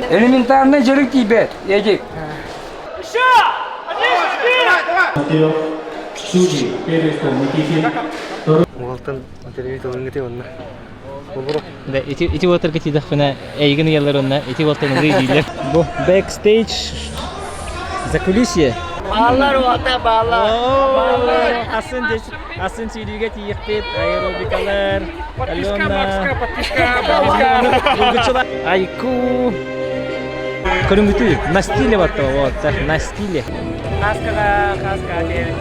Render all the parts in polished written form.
Элементарный дьарык тиийбэт, Эдик. Уолтан телевизор ылыҥҥытый онно. Да, ити ити уотарга тиийдэхпинэ эйигин ыйаллар онно ити уолтан ылыы дииллэр. Бу backstage закулисье. Бааллар уота бааллар. Бааллар. Асын асын сүүрүүгэ тиийиэхпит аэробикалар. Алена. Подписка, подписка. Айку. Көрүҥүтүй на стиле вот вот на стиле. Хаскаға, хаска диэн.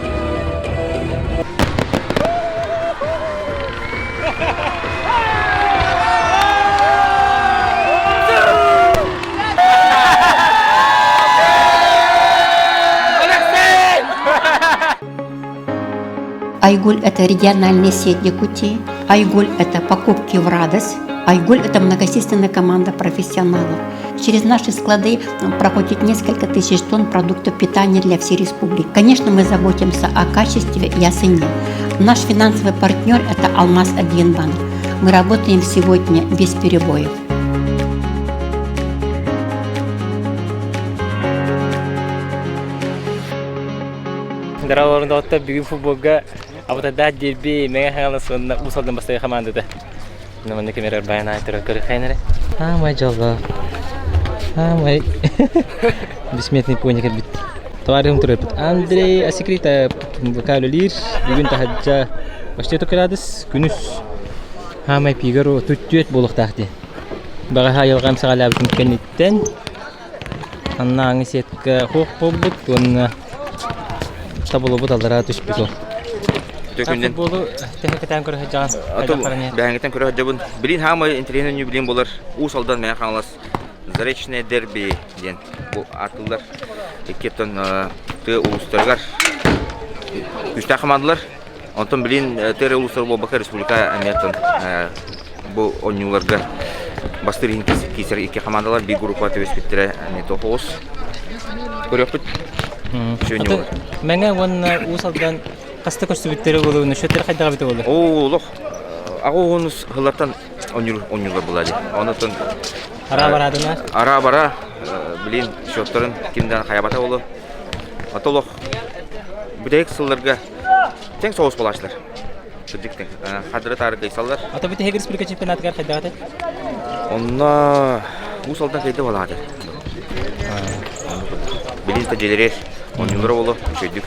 Айгуль – это региональная сеть Якутии. Айгуль – это покупки в радость. Айгуль – это многочисленная команда профессионалов. Через наши склады проходит несколько тысяч тонн продуктов питания для всей республики. Конечно, мы заботимся о качестве и о цене. Наш финансовый партнер – это Алмаз Банк. Мы работаем сегодня без перебоев. Здорово, доҕоттор, бүгүн футболга Абытайдаах дерби Мэҥэ Хаҥалас уонна Уус Алдан бастакы хамаандата. Манна кэмэр арбайан аайтара көрүххайнары. Аамай дьоллоох. Аамай бессмертный пони кэлбит. Товарищым турарбыт. Андрей Асекрита вокалюлир. Бүгүн таһырдьа почти градус күнүс Хаамай пигару түттүөт буолуохтаах дии. Баҕаһа айылҕам саҕалаабытын кэнниттэн Аннааҥы сетка хуох буолбут уонна табылыбыт аллараа түспүт ол. Төкүннэн. Футболу төһө кэтээн көрө сылдьаҕын? Ато бэһэҥҥиттэн көрө сылдьабын. Билин хаамай интэриэһинэй билин буолар. Уус Алдан Мэҥэ Хаҥалас Заречное дерби диэн бу ааттыыллар. Иккиттэн тыа улуустарыгар күүстээх хамаандалар. Онтон билин тыа эрэ улуустара буолбакка республика эмиэ бу оонньууларга бастыыр иһин киирсэр икки хамаандалар биир группа түбэспиттэрэ эмиэ тоҕус. Көрүөхпүт. Мэҥэ уонна Уус Алдан хаста көрсүбүттэрэ буолуо, счеттара хайдах эбитэ буолуо? Оо, олох аҕа уонус сыллартан оонньуур оонньуулар буолла дии. Онтон Араа бараадына? Араа бара, билин счеттарын ким да хайабата буолуо. Ата олох бүтэһик сылларга Тэҥ соҕус буолааччылар. Сырдык тэҥ. Хардары таары кыйсаллар. Ата бүтэһик республика чемпионатыгар хайдах этэй? Онно Уус Алдан кыйда буолааты. Билин тәжелери оонньуулара боло үчөйдүк.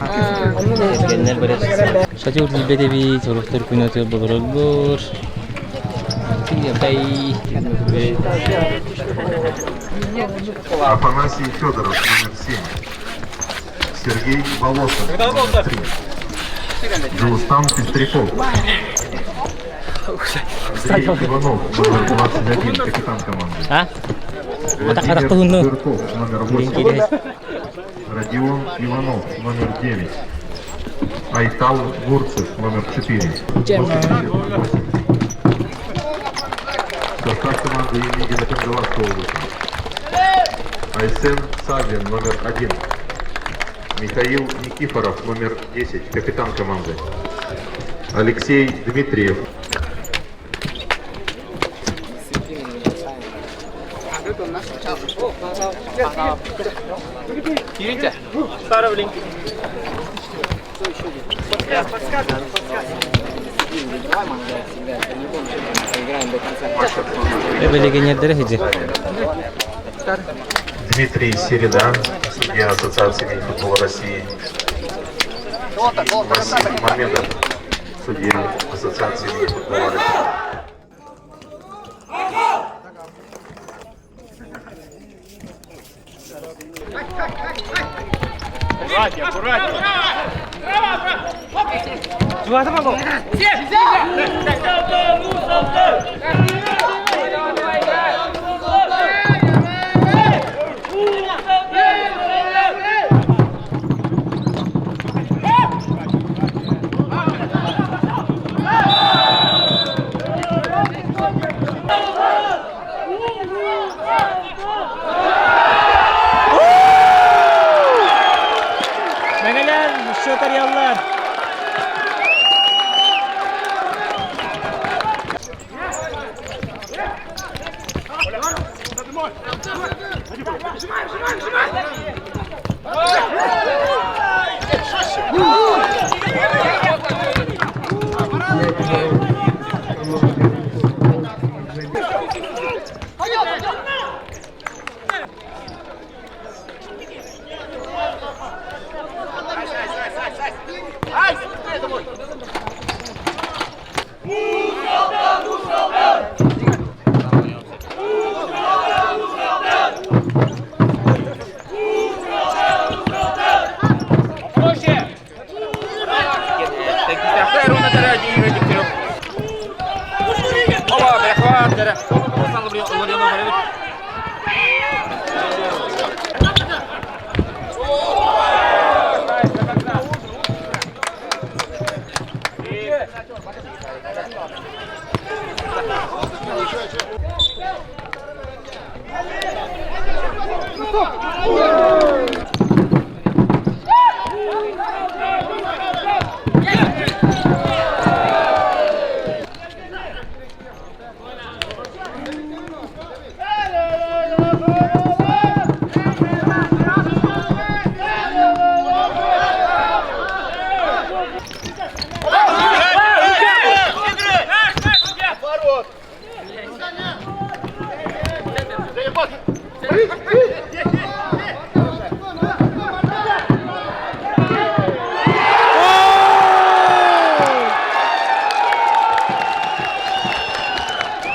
Эргэннэр барар. Шатер билбэт эбит, сорохтор күн өтөр болороллор. Тай. Афанасий Федоров, номер 7. Сергей Волосов, номер 3. Джилстан Пестряков. Андрей Иванов, номер 21, капитан команды. А? Владимир Жирков, номер 8. Родион Иванов, номер 9. Айтал Гурцев, номер 4. 88. Состав команды имени Кангаласского области. Айсен Савин, номер 1. Михаил Никифоров, номер 10, капитан команды. Алексей Дмитриев. Легионердері хиджи. Дмитрий Середа, судья Ассоциации мини-футбола России. Василий Мамедов, судья Ассоциации мини-футбола России. Мэҥэлэр, счет арыйаллар.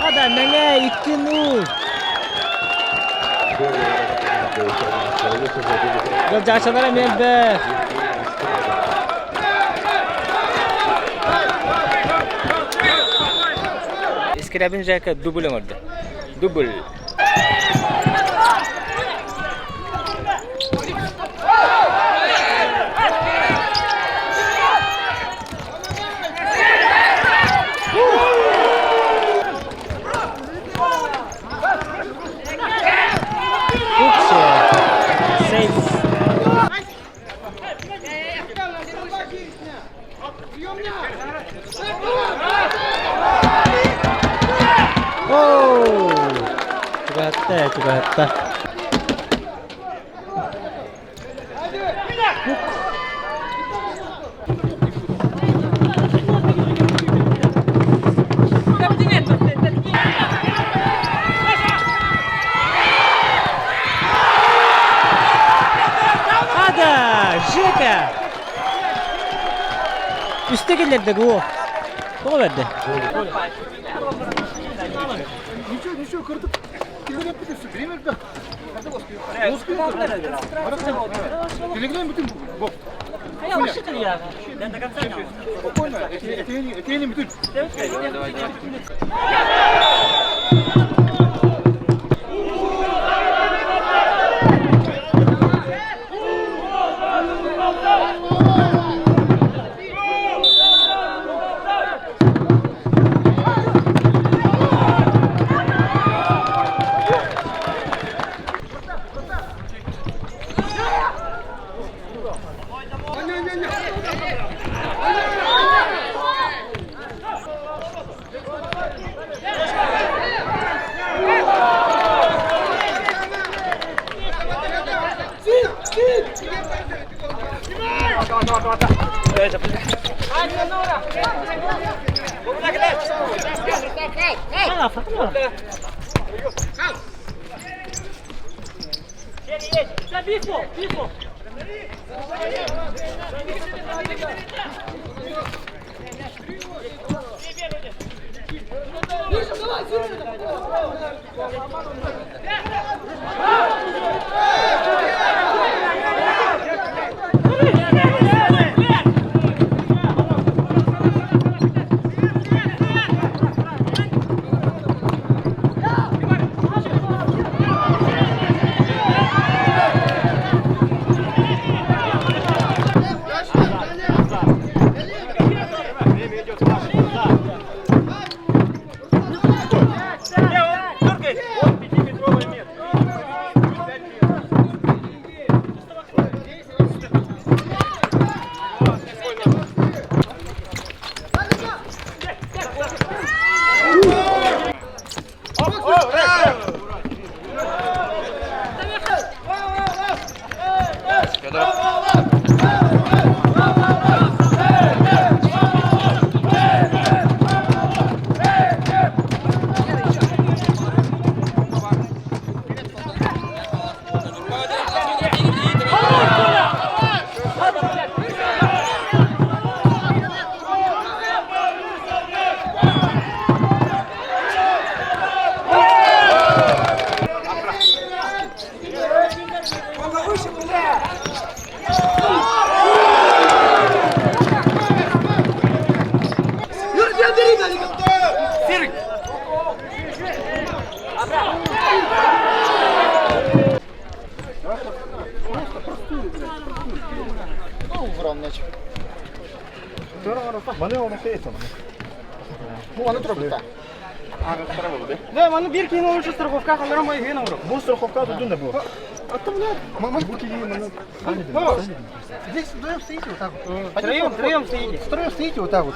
Ада, Мэҥэ 2-0. Дьаачалара мэлбэх. Искрябин Жека дубль оҥордо. Дубль. Сейф. Оу! Чугаһатта, чугаһатта. Ада, Жека! Үстэ кэллэрдэ гоо. Тоҕо бэрдэ? Ничего, ничего, кырдык. Время Телеграм бүтүн бок. Спокойно, этени бүтүн. Да, маны бир кийин олорчу страховка халара май ген оңро. Бу страховка тудун да бу. Бу киһи маны Здесь вдвоем стоите вот так вот. Втроем, втроем стоите. Втроем стоите вот так вот.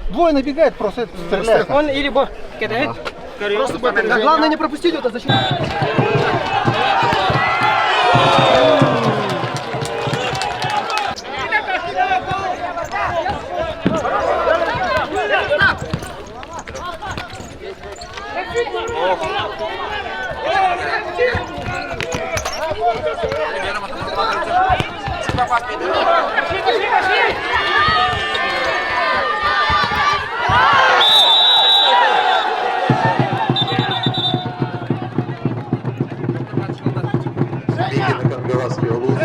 Двое набегает, просто стреляет. Он или бо. Кидает. Просто главное не пропустить вот это защиту. Кангаласский улус.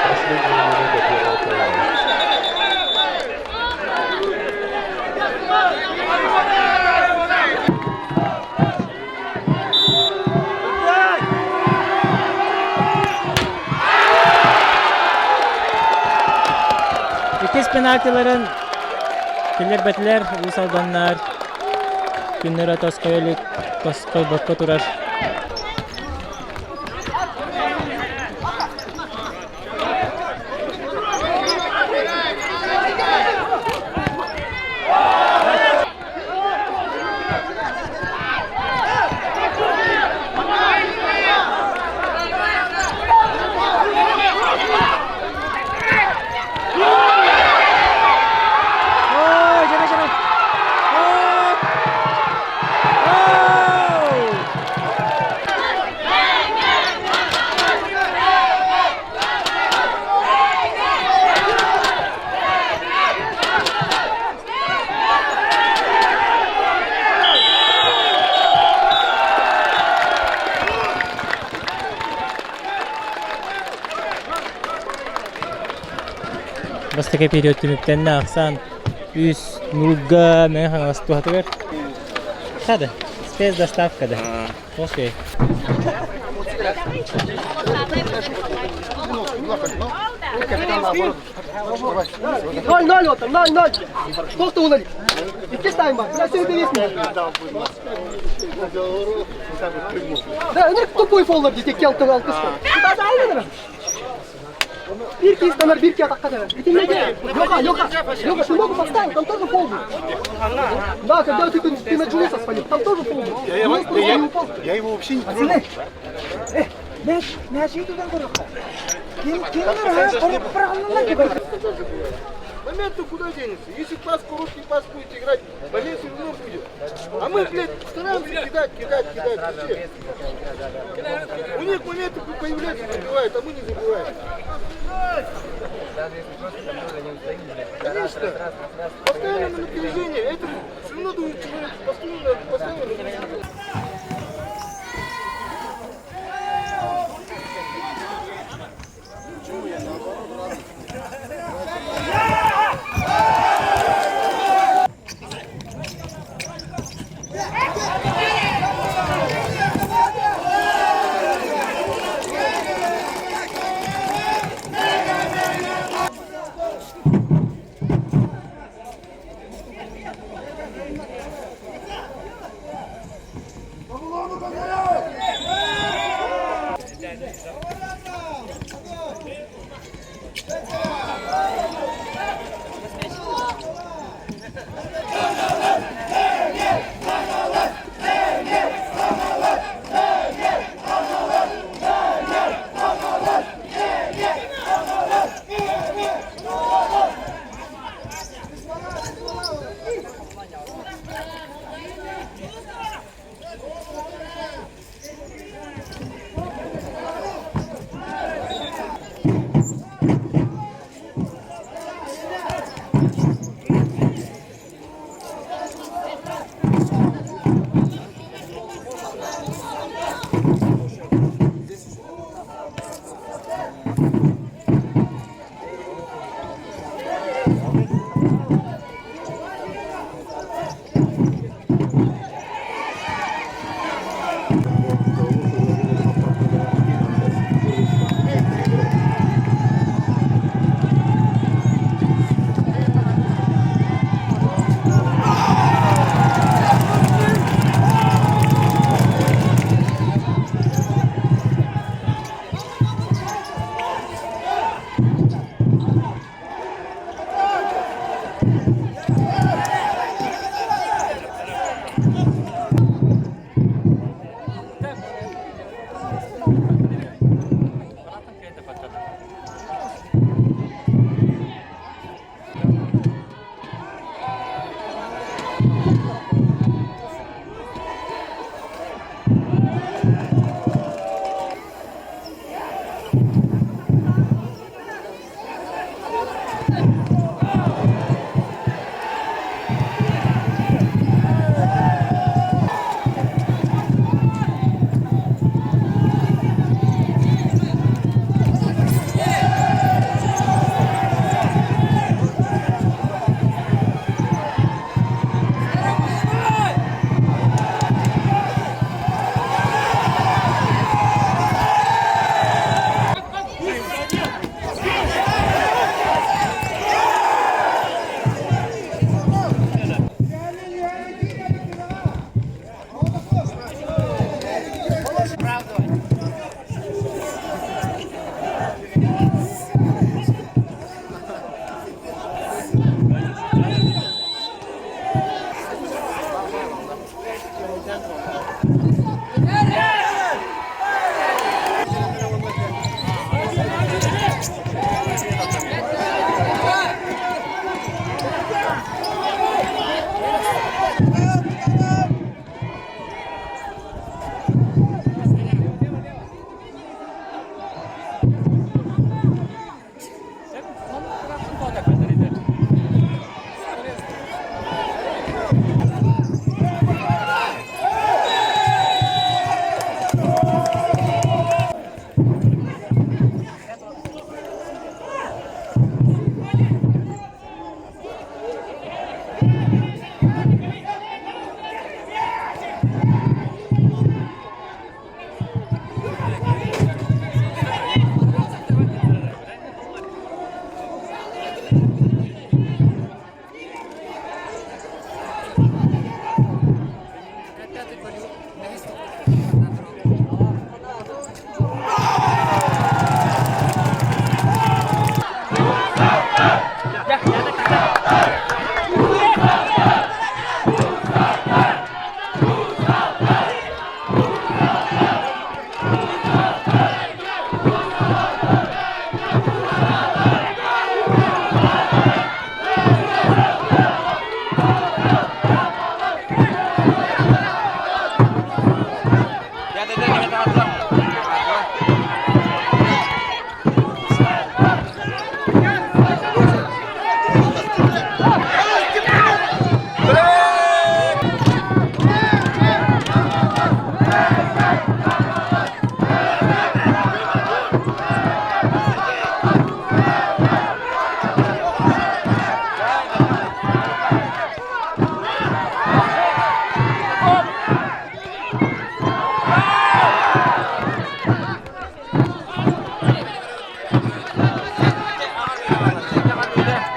Последняя минута первого тайма. Иккис пенальтиларын киллэрбэтилэр Уус Алданнар күннэрэ тосхойо илик тосхойбокко турар. Ой, дьэрэ, дьэрэ. Ой! Ой! Бастакы период түмүктэннэ ахсаан үс нурга Мэҥэ Хаҥалас туһатыгар. Хада, спецдоставка да. Окей. Ноль-ноль вот там, ноль-ноль. Что ты Икки ставим, бля, все это весь Да, ну тупой фоллар дете келтің алкыс. Бир кис танар, бир ки атаққа да. Итиннеге. Лёха, Лёха, Лёха, ты ногу поставил, там тоже фол был. Да, когда ты, ты на Джулуса свалил, там тоже фол был. Я, я, не упал. Я его вообще не трогал. Момент-то куда денется? Если пас, короткий пас будете играть, момент все равно будет. А мы, блядь, стараемся кидать, кидать, кидать. Вообще. У них моменты появляются, забивают, а мы не забиваем. Конечно. Постоянно на напряжение. Это все равно думаю, человек постоянно, постоянно на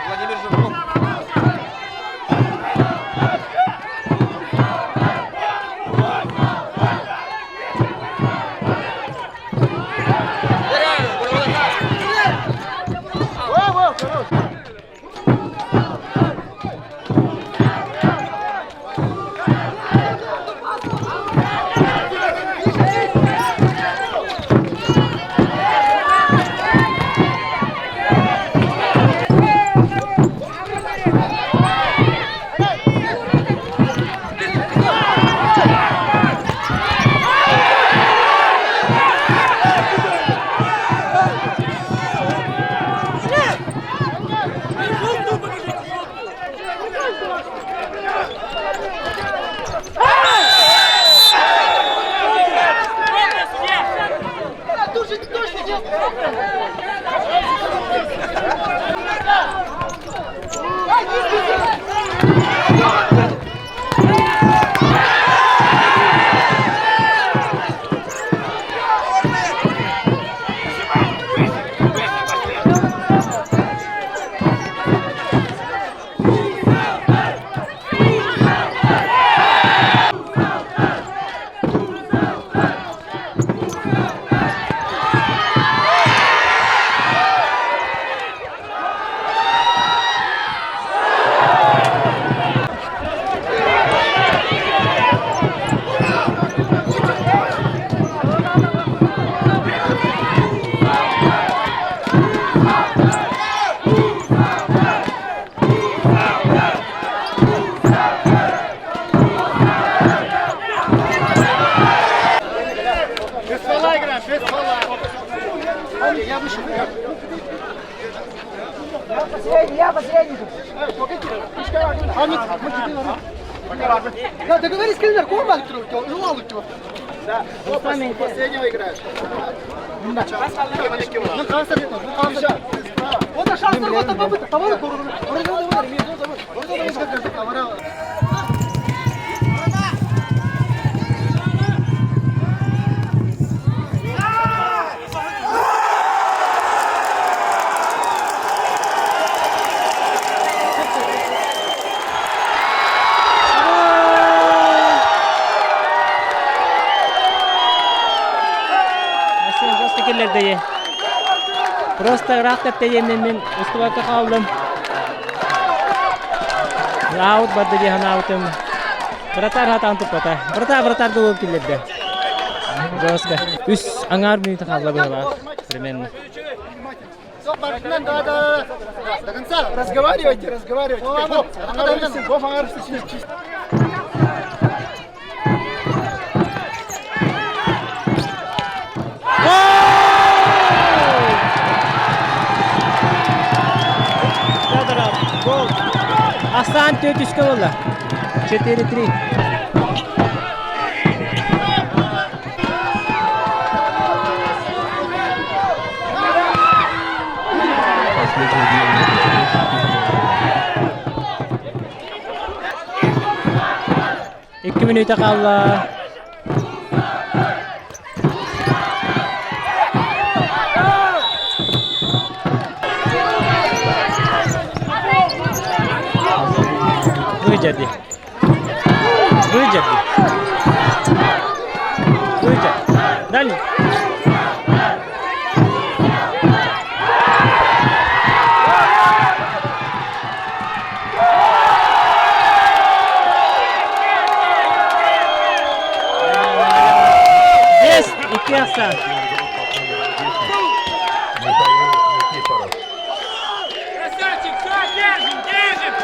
Владимир Жирков. Да, договорись, Калинар, кого Да, Последнего играешь. Вот шанс, вот попытка. Товары, Sen жестко киллэрдэ Просто ыраах тэптэ мин устубакка хааллым. Аут барды дии санаабытым. Вратарь хатаан туппата. Вратарь вратарь буолуп киллэрдэ. Жестко. Үс аҥаар мүнүүтэ хаалла быһалаах. Примерно. Да, да, да. До конца. Разговаривайте, разговаривайте. Федоров, гол. Асан түөрт буолла. 4-3. Последний две минуты. 2 мүнүүтэ хаалла. Выдержи. Выдержи. Выдержи. Дальний. Есть! Икки ахсаан. Михаил Никифоров. Красавчик, все, держим, держим!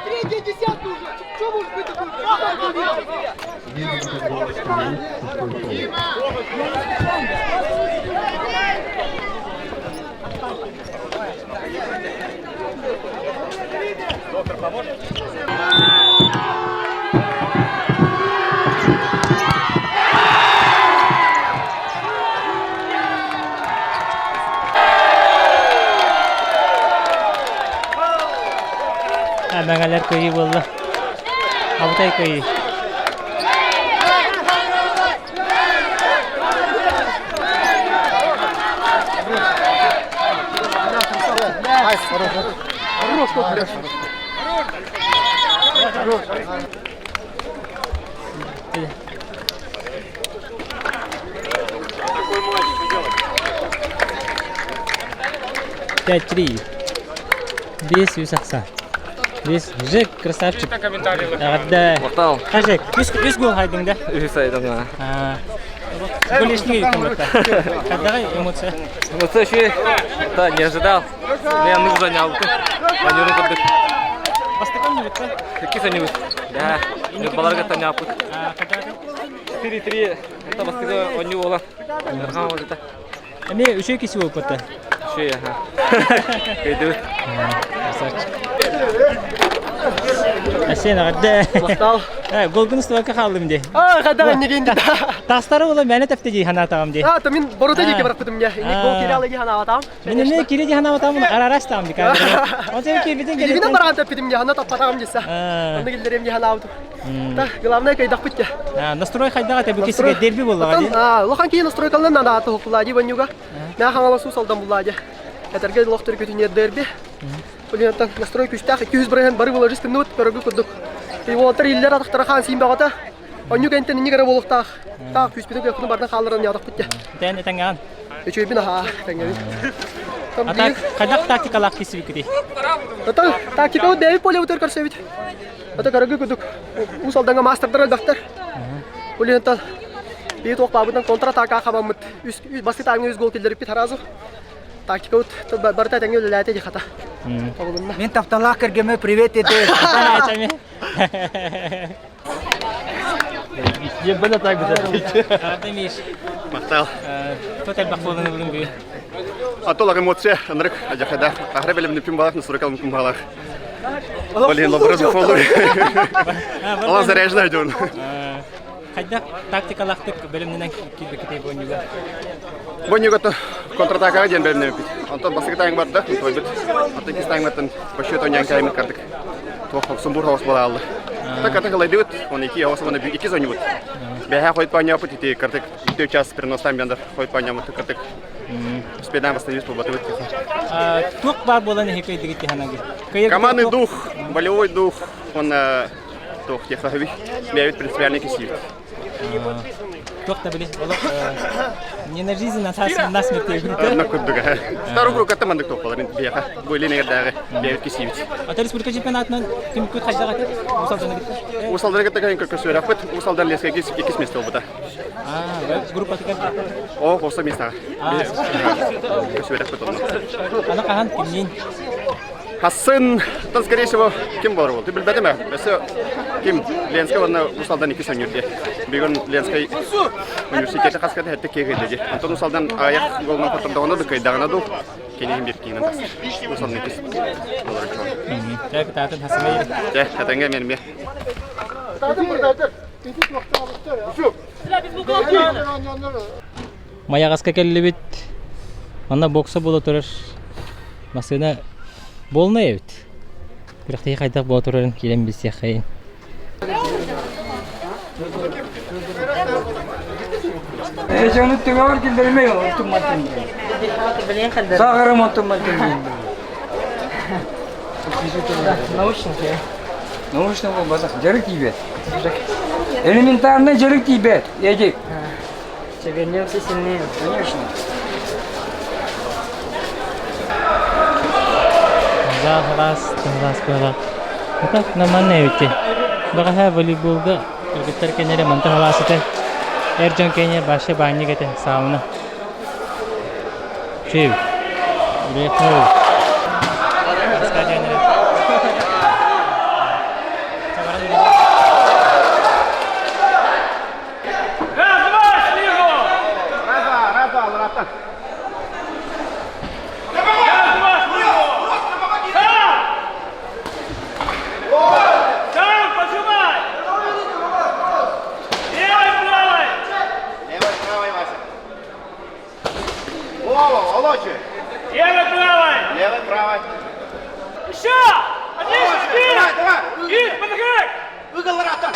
Третья десятка уже. Что может быть такое? Две минуты 20 минут. Шестой фол. Мэҥэлэр кыайыы буолла. Абытай кыайыы. Хорош, хорош. Хорош. 5-3. 5 3 ахсаан. 5 Жек красавчик. Да. Махтал. Жек, үс гол хайдың да? Үс айдым. Гол ешнеге Давай эмоция. Эмоция еще, да, не ожидал. Я нужно занял. Манеру курдук. Бастакан не бітті? Какие они Да. Баларга таняпыт. 4-3. Это бастыгы оню ола. Нырган вот это. Эми үшөө киси болуп кетти. Үшөө, аха. Кайды. Красавчик. Асен аҕарда. Махтал. Голгун устубакка хааллым дии. А, хайдах иннигин дии. Тастары була мэне тепте дии ханаатаҕым дии. А, то мин борута диэки бараппытым дии. Инник гол киирэ дии ханаабатаам. Мин эмиэ киирэ дии ханаабатаам арарастаам дии. Онтон киирбитин Илибинэн бараан тэппитим дии, ханна таппатаҕым дии. Онно киллэриэм дии ханаабытым. Та, главное кыйдахпыт дии. Настрой хайдаҕа этэ бу кисигэ дерби буоллаҕа дии. Улахан киһи настройкалынан наада туһукулаа дии вонньуга. Мэ хаҥалас Уус Алдан буллаа дии. Этэргэ олох төрүкүтүнүөр дерби. Улиантан настрой күүстээх 200 бырыһыан бары выложись гынныбыт көрөргө курдук. Уолаттар иллэр атахтара хаан сиин бөҕөтө. Онньук энтэн инник эрэ буолуохтаах. Таах күүспүтүн кыахпытын барытын хаалларан ньаатахпыт дьэ. Тэн этэҥҥэҕин. Үчүгэйбин аһаа тэҥҥэбин. А хайдах тактикалаах киирсибиккитий? Ата тактикабыт бэйэбит полебытыгар көрсөбүт. Ата көрөргө курдук Уус Алдаҥҥа маастардар элбэхтэр. Улиантан биир туох баабытынан контратака хабаммыт. Үс бастакы таймҥа үс гол киллэриппит сразу. Тактикабыт барыта этэҥҥэ үлэлээтэ дии хата. Табылынна. Мин тапталлаах кэргэммэр привет ете. Ебана так Миш. Махтал. Кто элбэх буолан ылын бүгүн? Атолар эмоция, ынырык ажахада. Ахра белем нүпүн балах, насуракал мүкүн балах. Блин, лобраз фоллор. Ала заряженный дьон. Хайдах тактикалаахтык бэлэмнэнэн киирбиккитий бонньуга? Бонньуга контратакаҕа диэн бэлэмнэммиппит. Онтон бастакы тайм барда, тойбут. Оттон иккис таймыттан по счету онньоон каймыт кардык. Туох сумбур хаос буолааллы. Так картык ылайдыбыт, он ики хаос уонна икки зонньубут. Бэһэ хойут паанньааппыт ити картык үтүө час переностан бяндар хойут паанньааммыт картык успедаан восстановить буолбатыбыт. Туох баар буолан эһи кыйдыгыт тиханагы? Командный дух, волевой дух, он туох техаһыби бэйэбит принципиальный кисиибит. Туох да били олох не на жизнь, на насмерть Одна курдуга. Старый круг это мандык туох болар биэха. Бу илин эгердээҕи бэйэбит кисиибит. Ата республика чемпионатынан түмүккүт хайдах этэ? Уус Алдана кытта? Уус Алдана кытта кэлин көрсүөрөхпүт. Уус Алдан Лескэ иккис место буолбута. Группатыгар О, орто местаҕа. Көрсүөрөхпүт онно. Аны хаһан кимниин? Хассын, тан скорее всего, ким болар ол? Ты билбэтим ээ. Өссө ким Ленскэй уонна Уус Алдан иккис өнүрдэ. Бүгүн Ленскэй университеты хаската хэтте киэһэйдэги. Онтон Уус Алдан аҕыйах голунан хоттордоҕуна да кыайдаҕына дуу, киниһин биир киинэн тахсар. Уус Алдан иккис болар чуон. Чэ, кытаатын хасымай. Чэ, этэҥҥэ мен эмиэ. Майаҕаска кэллибит. Манна бокса буола турар. Массыына буолнай эбит. Күрэхтэһии хайдах буола турарын киирэн билсиэххэйин. Эжону түгөр киллермей оттумматтын. Сағырым оттумматтын. Научники. Научно болбатах, дьарык тиийбэт. Элементарный дьарык тиийбэт, Эдик. Вернемся сильнее. Конечно. Зал раз, было. А так нормально эбит. Баҕаһа волейболга кыргыттар кэннэрэ мантан халаасыта эр дьон кэннэ баша баанньык этэ сауна. Чү. Үлэхэ. Сам, пожимай! Левой, правой! Левой, правой, Вася. Вова, Володя. Левой, правой! Левой, правой. Еще! Отлично, Давай, давай. И, подыхай! Угол рата.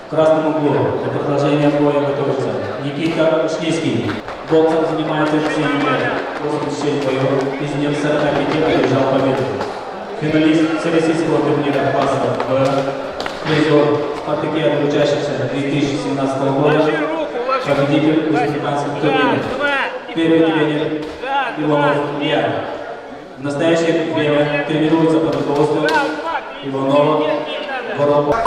В красном углу для продолжения боя готовится Никита Ушлийский. Боксом занимается 7 лет, 86 боев, из них 45 одержал победу. Финалист Всероссийского турнира класса Б, призер спартакиады учащихся 2017 года, Ложи руку, ложи победитель республиканских турниров. Два, Первый тренер Иванов Илья. В настоящее время тренируется под руководством Иванова Воробова.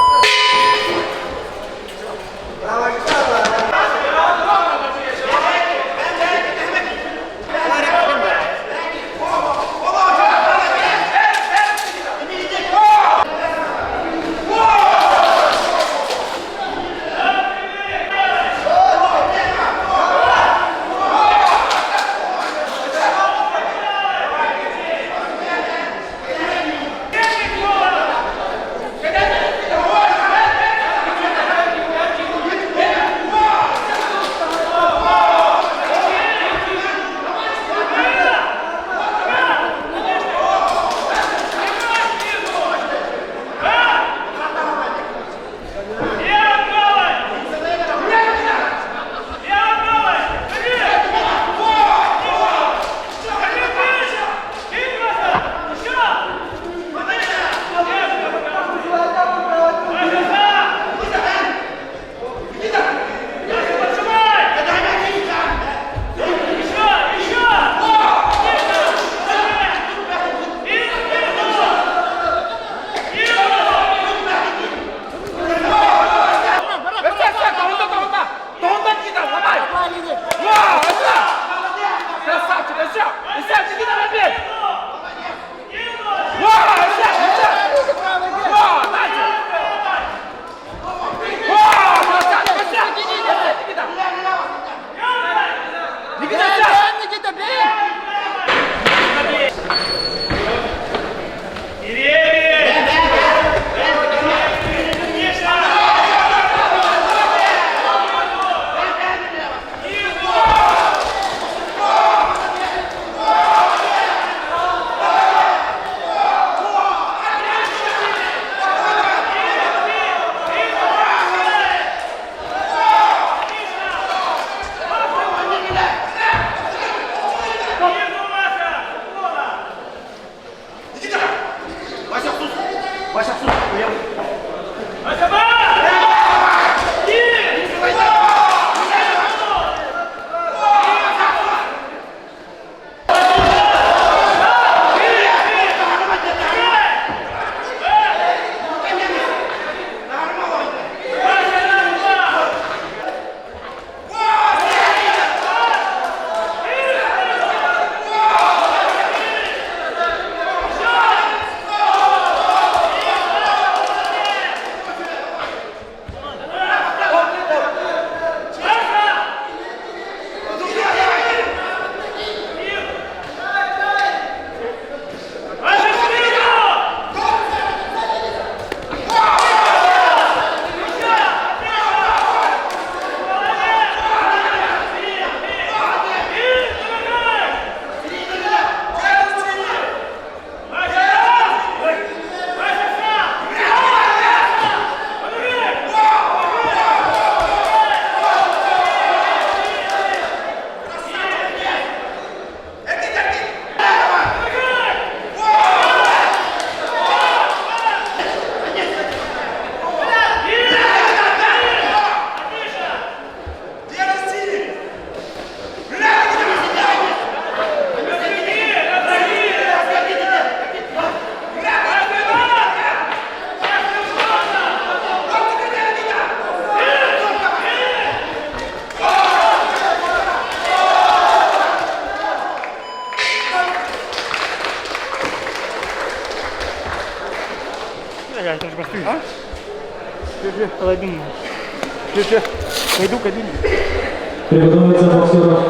Приготовиться боксеров.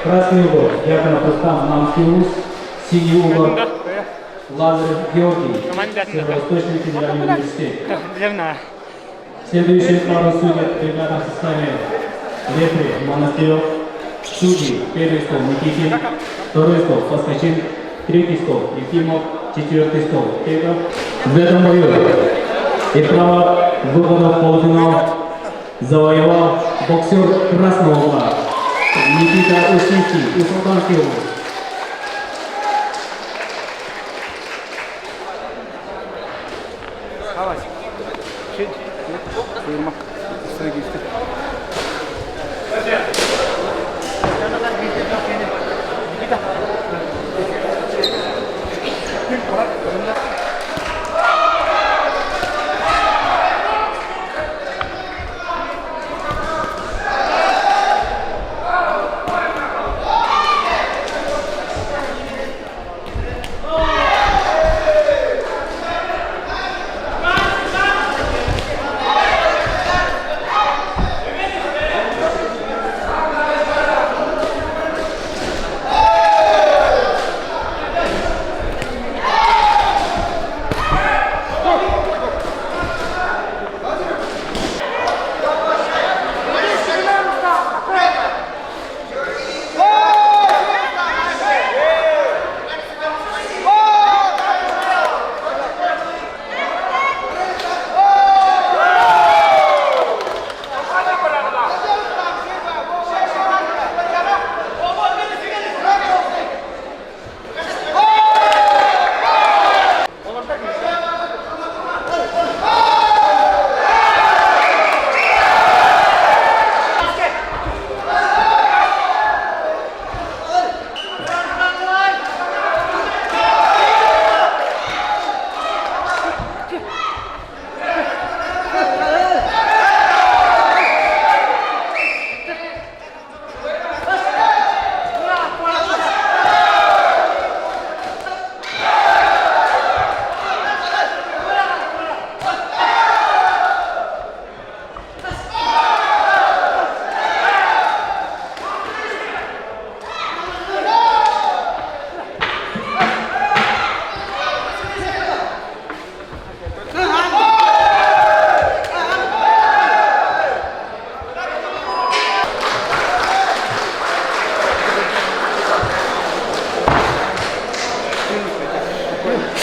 Красный угол. Дьяконов Рустам Намский улус. Синий угол. Лазарев Георгий. Северо-Восточный федеральный университет. Следующие пару судят ребята в составе рефери Монастырев, судьи первый стол Никитин, второй стол Поскачин, третий стол Ефимов, четвертый стол Кегов. В этом бою и право выхода в полуфинал завоевал боксер красного угла Никита Ушницкий, Усть-Алданский область.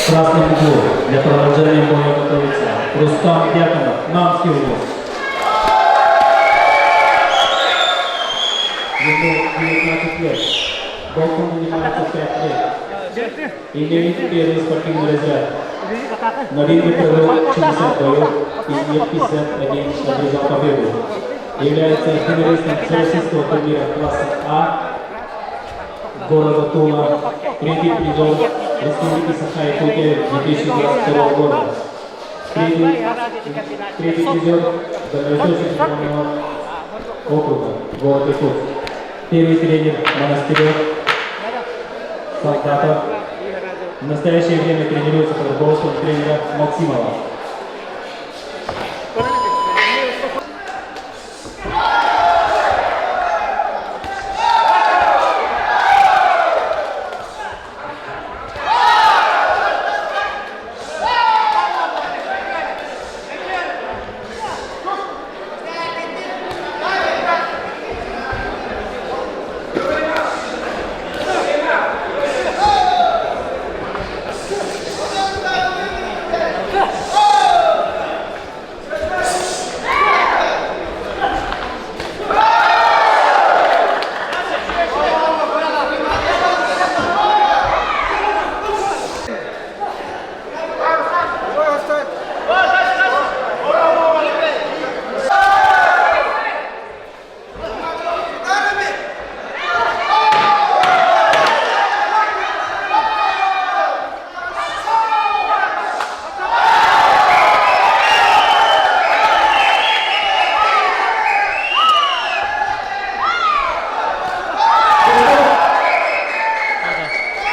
В красном углу для продолжения боя готовится Рустам Дьяконов, Намский улус. Ему 19 лет. Боксом занимается 5 лет. Имеет первый спортивный разряд. На ринге провел 60 боев, из них 51 одержал победу. Является финалистом Всероссийского турнира класса А города Тула, третий призер Республики Саха-Якутия 2022 года. Третий призер Дальневосточного округа, город Якутск. Первый тренер Монастырев, Солдатов. В настоящее время тренируется под руководством тренера Максимова.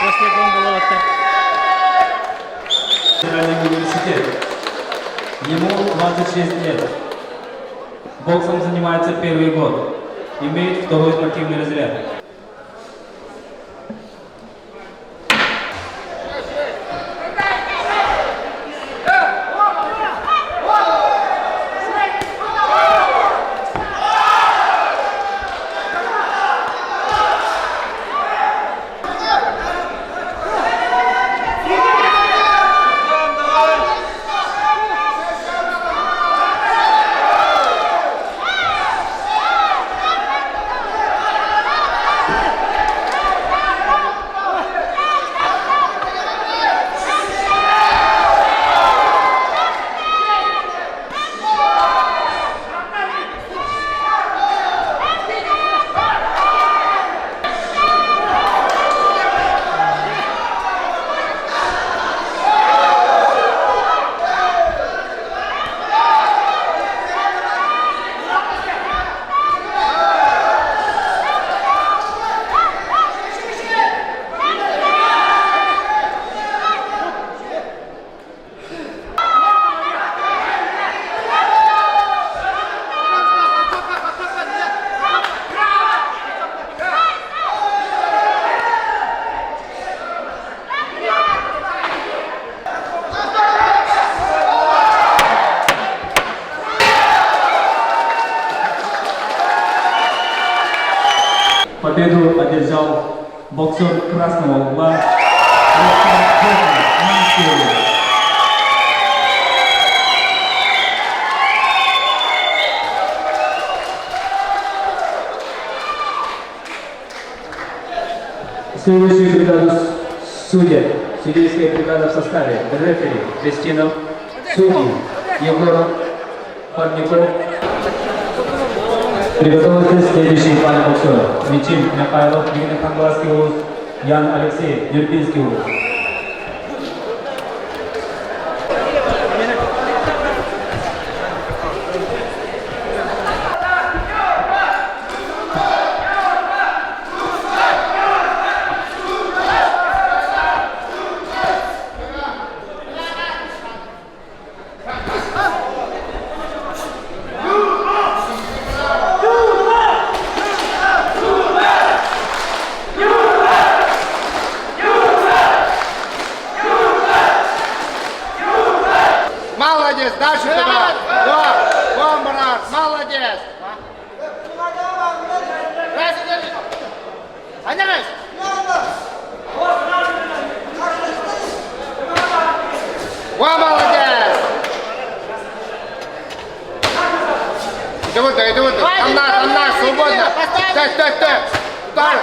После гонга уолаттар. Федеральный университет. Ему 26 лет. Боксом занимается первый год. Имеет второй спортивный разряд. Победу одержал боксер красного угла Руслан Мансуров. Следующую бригаду судят. Судейская бригада в составе. Рефери Бестинов, судьи Егоров, Парников. Приготовиться следующий паре боксеров. Мичим Михайлов, Нижнехангаласский улус, Ян Алексеев, Нюрбинский улус. Молодец, дальше туда. Да, вон, брат, молодец. Раз, держи. Андрей. Во, молодец. Иди вот, иди вот. Там на, свободно. Стой, стой, стой. Удар,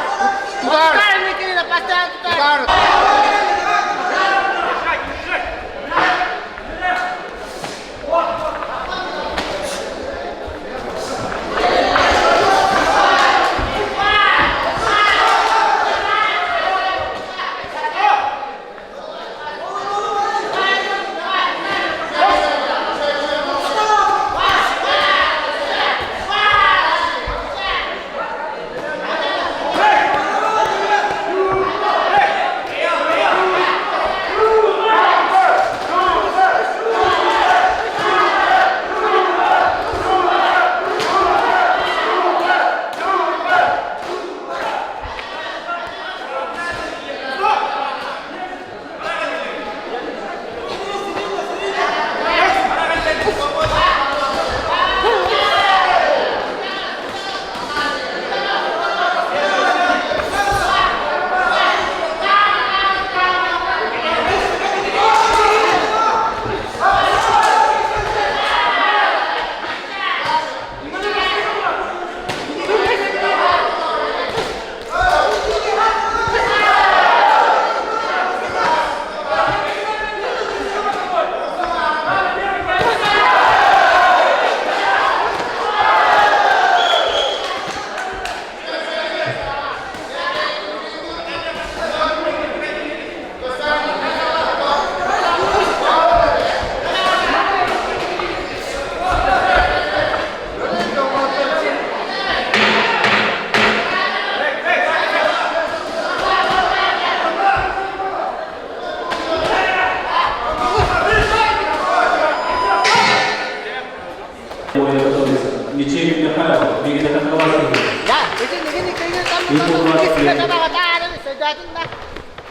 удар. Удар.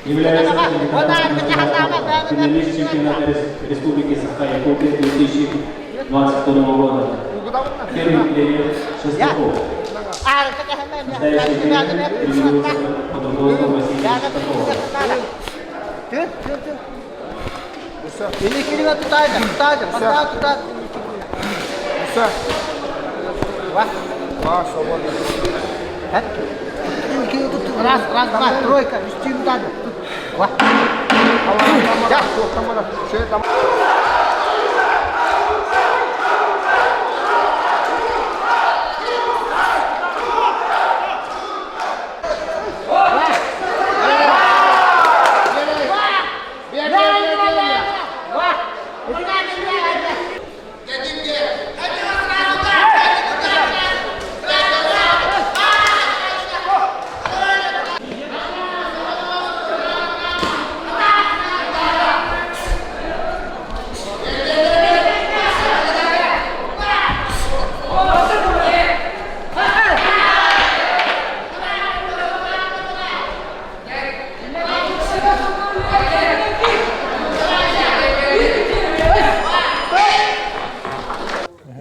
Является кандидатом финалист чемпионата Республики Саха-Якутия 2022 года. Первый тренер Шестаков. Настоящий тренер тренируется под руководством Василия Шестакова. Раз, раз, два, тройка,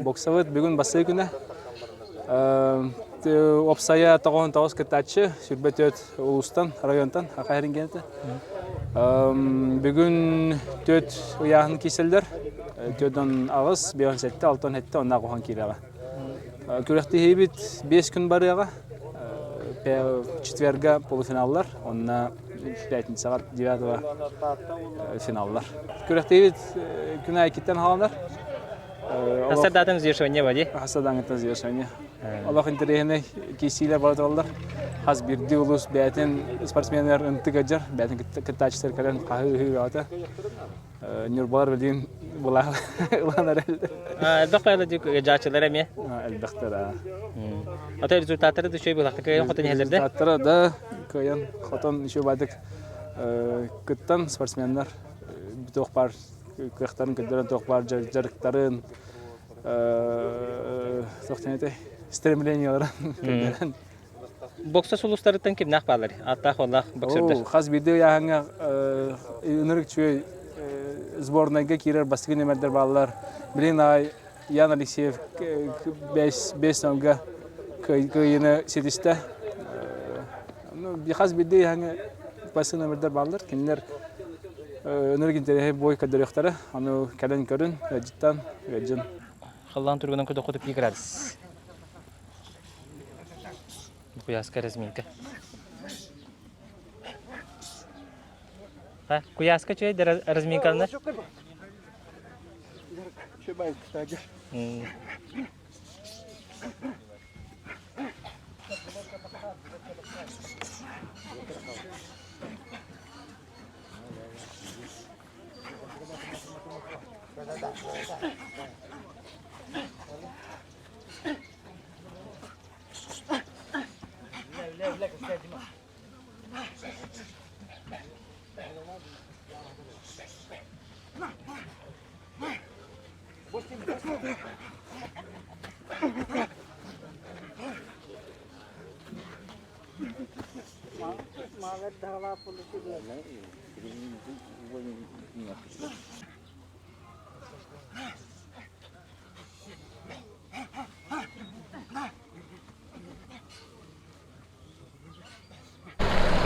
Боксабыт бүгүн бастыы күнэ. Опсайа 99 кыттааччы, 24 улуустан, районтан, Аха Эрингенте. Бүгүн төрт ыйааһын кииселлер. Төрдөн аҕыс, биэс сэттэ, алтан сэттэ, онна оҕоһон киирэҕэ. Күрэхтэһиибит 5 күн барыаҕа. Четверга полуфиналлар, онно пятницаҕа 9 финаллар. Күрэхтэһиибит күн айкиттан хааланар. Хасардаатын взвешивание ба дии? Хасардаангыттан взвешивание. Олох интэриэһинэй киирсиилэр бара тураллар. Хас биирдии улуус бэйэтин спортсменнар ынтык ыдьар, бэйэтин кыттааччылар кэлэн хаһыы-ыһыы бөҕөтө. Ньурбалар билигин былаан эрэллэр. Элбэх байла дьаачылар эмиэ. Элбэхтэр аа. Ата результаттары да үчүгэй буолахта кыайан хотон иһэллэр да? Результаттара да кыайан хотон еще бадык кыттан спортсменнар туох баар кыахтарын көрдөрөн туох баар дьарыктарын туох диэн стремлениеларын көрдөрөн Бокса сулустарыттан кимнээх бааллар? Ааттаах уоллаах боксердар. Хас биирдии ыйааһыҥҥа ынырык үчүгэй сборнайга киирэр бастакы нүмердэр бааллар. Билигин аҕай Ян Алексеев бэс сылга кыайыыны ситистэ. Хас биирдии ыйааһыҥҥа бастакы нүмердэр бааллар. Кинилэр ынырык интэриэһи бой көрдөрүөхтэрэ. Аны кэлэн көрүн, ыалдьыттан, ыалдьын. Халлаан туругунан көтөххө 2 градус. Куйааска разминка. А, куйааска чөй разминканы?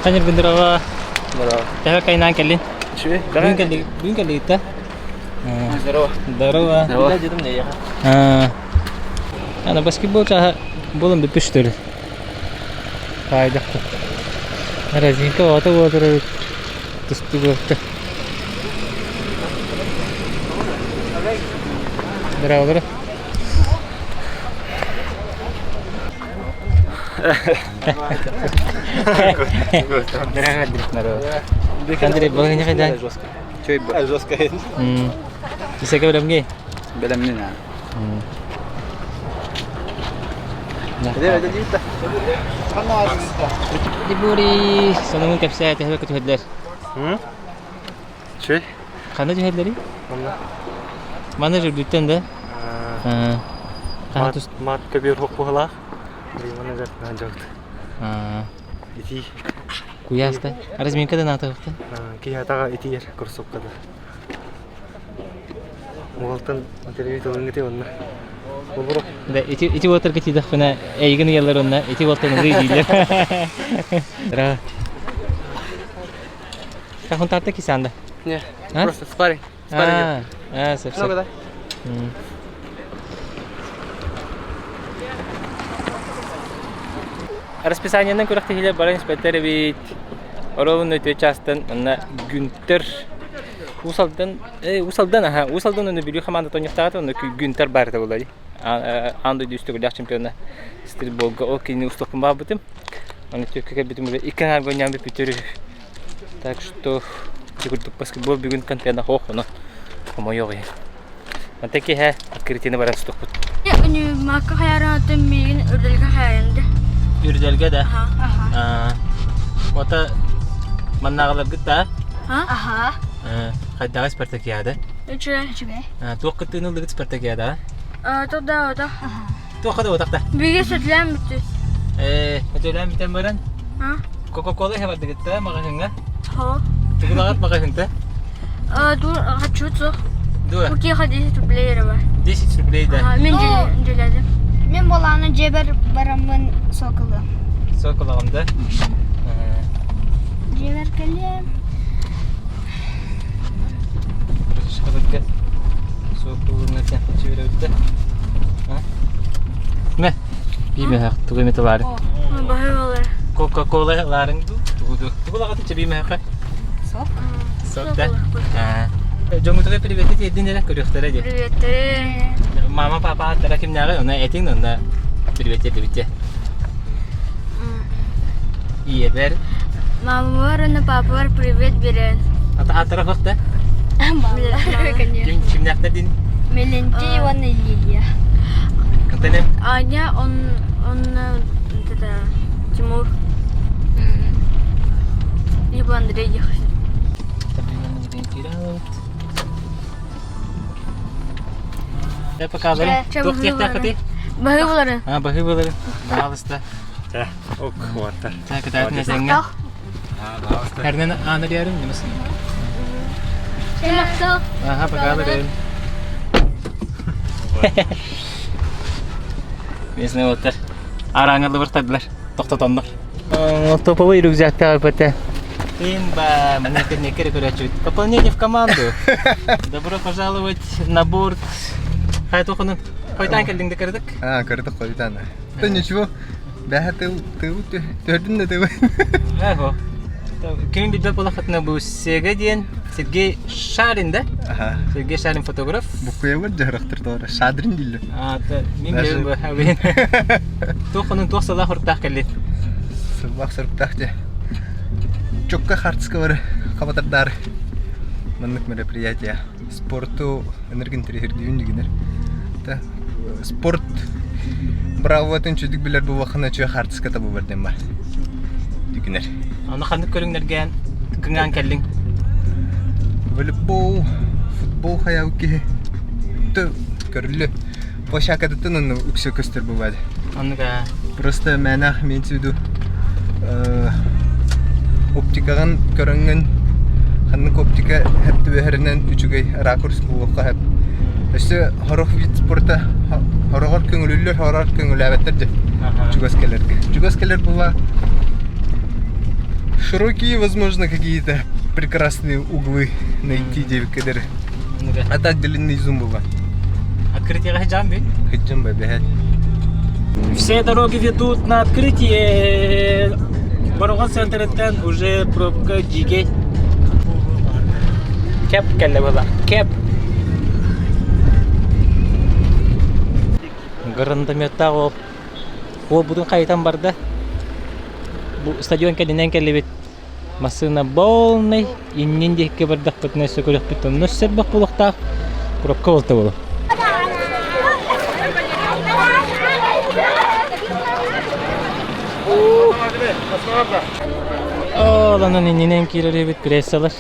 Ханыр Гындырова Төһө кайнаан кэллин? Бүгүн кэлли бүгүн кэллигит Здорово. Здорово. Ана баскетбол чаһа буолан бүппүт что ли? Таайдахта. Разинка оҕото буолар эбит. Тустуу буолта. Здорово. Андрей, балыгыня хайдан? Жестко. Исэгэ бэлэмҥий? Бэлэмнин аа. Дибури, сонуҥун кэпсээ, төһө көтүһэллэр? Чүй. Ханна түһэллэрий? Манна. Манна үрдүттэн да? Мат, мат көбүөр хоппуһалаах. Манна дьарыктаан дьарыкт. Ити. Куйааста. Разминка да наатыахта. Киһи атаҕа итийэр курсукка да. Уолтан интервью тылыҥҥыты онно. Болоро. Да, ити ити уотарга тиийдэхпинэ эйигин ыйаллар онно ити уолтан ылыы дииллэр. Здорово. Как он тарта кисанда? Не, просто спарринг. Спарринг. А, совсем. Много, да? Расписаниенан күрэхтэһиилэр баран испэттэр эбит. Оруобуна үтүө чаастан манна Гүнтер Уус Алдан Уус Алдан аха Уус Алдан уонна Бүлүү хамаандата оонньуохтаата уонна Гүнтер баар этэ буолла дии. Аан дойду үс төгүллээх чемпиона стритболга ол кинини устуохпун баҕарбытым. Аны түөккэ кэлбитим уже икки аҥаарга оонньоон бүппүттэр үһү. Так что ити курдук баскетбол бүгүн конкретно хоох ону хомойуох иһин. Мантан киэһэ открытиены баран тутуохпут. Макка хайараатын миигин үрдэлгэ хайаранды. Үрдэлгэ да? Аха. Ота маннааҕыларгыт да? Аха. Хайдаҕай спартакиада? Үчүгэй. Үчүгэй. Туох кыттыыны ыллыгыт спартакиадаҕа? Туда ота. Туохха да отахта? Биги сөтүлээн бүттү. Ээ, сөтүлээн бүтэн баран? Кока-кола иһэ бардыгытта маҕаһыыҥҥа? Хо. Тугулаҕат маҕаһыынта? Хочу суох. Дуо? Кутиха 10 рублей эрэ бар. 10 рублей да? Мен дьүлэдим. Мен болааны дьиэбэр бараммын соколуом. Соколоҕум да? Дьиэбэр кэлиэм. Мэ, биимэһэх тугу эмит ылаары. Баһы болар. Кока-кола ылаарыҥ дуу? Тугу дуу? Тугу лаҕаты чэбиимэһэхэ? Сок. Сок да? Дьоҥҥутугар привети тиэрдин эрэ көрүөхтэрэ дии. Приветтэри. Мама, папа ааттара кимнээҕий? Онно этиҥ, онно привет тиэрдибит Ийэбэр. Мамабар уонна папабар привет берен. Ата ааттара суох да? Ким кимнээхтэр дин? Мелентий уонна Лилия. Кантанем? Аня, он он это Тимур. Либо Андрей ехать. Показывали. Туох диэхтээххитий? Баһыы булары. А, баһыы булары. Пожалуйста. Чэ, ок, уоттар. Так, кытаатын этэҥҥэ. Эрнен ааны диярым, немесин. Ага, пока Местные уоттар. Араҥаллыбыр тардылар, тохтотоннор. Топовый рюкзактаах бата. Имба, манна кэнники көрөөччүбүт. Пополнение в команду. Добро пожаловать на борт. Хай тохонун. Хойтан кэлдиҥ да кырдык? А, кырдык хойтан. Да ничего. Бэһэ тыл тыл төрдүн да тыл. Эго. Ким билбэт буолаххытына бу Сега диэн Сергей Шарин да? Ага. Сергей Шарин фотограф. Буккуйабыт дьарыктыр тоҕо Шадрин дииллэр. А, мин билэбин бу абин. Туох онун туох сыллаах уруктаах кэллин? Сыллаах соруктаах дьэ. Чокка хартыска бары хабатардаары маннык мероприятие. Спорту энергин тириһирдиибин дигинер. Та спорт бравотын чүдүк билэр буоллаххына үчүгэй хаартыска табыллар диэн бар. Дигинер. Аны ханнык көрүҥнэргэ кыҥаан кэллиҥ? Волейбол, футбол хайаабыт киһи. Тө көрүллү. Площадкатыттан онно үксэ көстөр бывает. Оннук аа. Просто мээнэх имеется в виду оптикаҕын көрөҥҥүн ханнык оптика хэп түбэһэринэн үчүгэй ракурс булуохха хэп. Өссө хорох вид спорта хороҕор көҥүлүллэр, хороор көҥүлээбэттэр дьэ. Чугас кэлэргэ. Чугас кэлэр була широкие, возможно, какие-то прекрасные углы найти девкелер. А так длинный зум была. Открытие сылдьан бүй? Сылдьан бэбэһэт. Все дороги ведут на открытие. Бороҕон центрыттан уже пробка дьиикэй. Кэп кэллэ была. Кэп. Гранатометтаах ол уолбутун хайытан барда. Бу стадион кэннинэн кэллибит. Массыына полный, иннин диэки бардахпытына өссө көрүөхпүт онно сэрбэх буолуохтаах. Пробка буолта буолуо. Ол онон иннинэн киирэр эбит прессалар.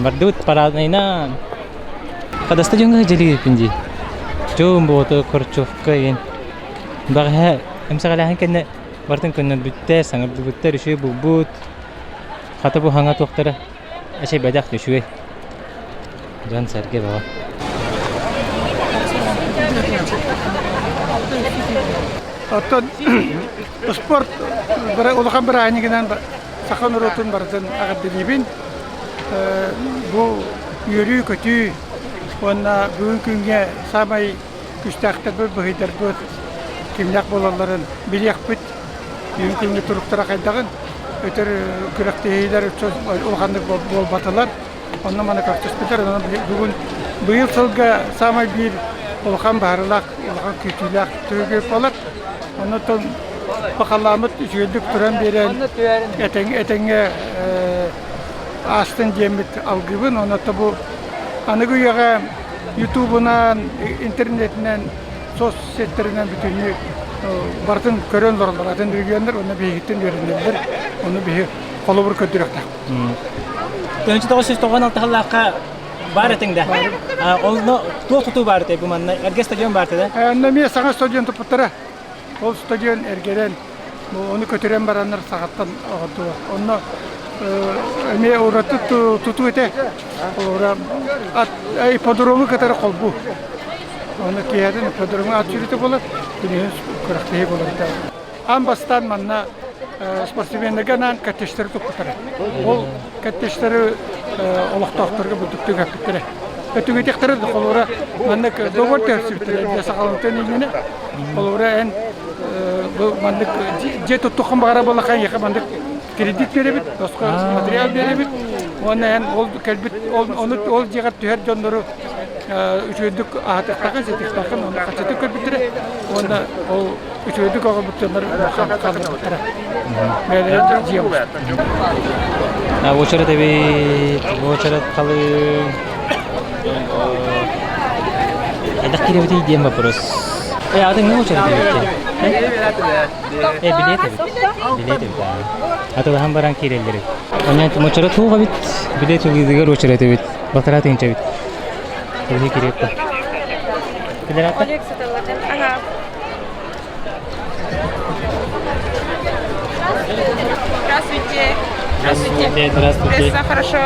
Бардыбыт параднайынан. Хада стадионга дьэлиирпин дии. Дьон буото Корчевка иин. Бэҕэһээ эмсэҕэлээһин кэннэ. Бартын көннөрбүттэр, саҥардыбыттар, үчүгэй булбут. Хата бу хаҥа туохтара эчэй бэдэх үчүгэй. Дьон-сэргэ бөҕө. Оттон спорт улахан бырааһынньыгынан саха норуотун барытын эҕэрдэлиибин. Бу үөрүү-көтүү уонна бүгүн күҥҥэ саамай күүстээхтэрбит, быһыйдарбыт кимнээх буолалларын билиэхпит. Бүгүн күҥҥэ туруктара хайдаҕын өтөр күрэхтэһиилэр улаханнык буолбатылар. Онно маны көрсүспүтэр. Онон бүгүн быйыл сылга саамай биир улахан баһарылаах, улахан күүтүүлээх түһүлгэ буолар. Оннуттан бахалааммыт үчүгэйдик туран биэрэн этэҥҥэ аастын диэммит алгыыбын. Онно бу аныгы үйэҕэ ютубунан, интернетинэн, соцсеттэринэн бүтүннүү барытын көрөн олороллор. Атын регионнар уонна биһигиттэн үөрэнэллэр. Ону биһи холобур көрдөрүөхтээх. 1996 сыллаахха баар этиҥ да? Онно туох тутуу баар этэй бу манна? Эргэ стадион баар этэ да? Онно эмиэ саҥа стадион туппуттара. Ол стадион эргэрэн, ону көтүрэн бараннар саҕаттан оҕордулар. Онно эмиэ ураты тутуу этэ. Олора ипподрому кытары холбуу. Онно киэһэтин ипподромҥа ат сүүрүүтэ буолар, күнүһүн күрэхтэһии буолар этэ. Аан бастаан манна спортсменнарга анаан коттеджтары туппуттара. Ол коттеджтары олохтоохторго бурдуктук эппиттэрэ. Өтүгүтехтэрэ да холобура маннык договор түһэрсибиттэрэ эрдэ саҕаланыытын иннинэ. Холобура эн бу маннык дьиэ туттуххун баҕара буоллахха эйиэхэ маннык кредит биэрэбит, босхо материал биэрэбит. Уонна эн ол кэлбит ол ол дьиэҕэр түһэр дьоннору үчүгэйдик аһатыахтааххын, ситиэхтааххын, онно хаччытык көрбүттэрэ. Уонна ол үчүгэйдик оҕобуттаннар хаалларбыттара. Бэйэлэрэ дьиэ Уочарат эбит, уочарат халыҥ. Хайдах киирэбитий диэн вопрос. Э, атын не уочарат эбит Э, билиэт эбит. Билиэт эбит. Атылаһан баран киирэллэр эбит. Онон уочарат суох эбит. Билиэт ылыытыгар уочарат эбит. Батараа тыынча эбит. Киһи кириэт Олег Саталлатын. Ага. Здравствуйте. Здравствуйте. Здравствуйте. Пресса, хорошо.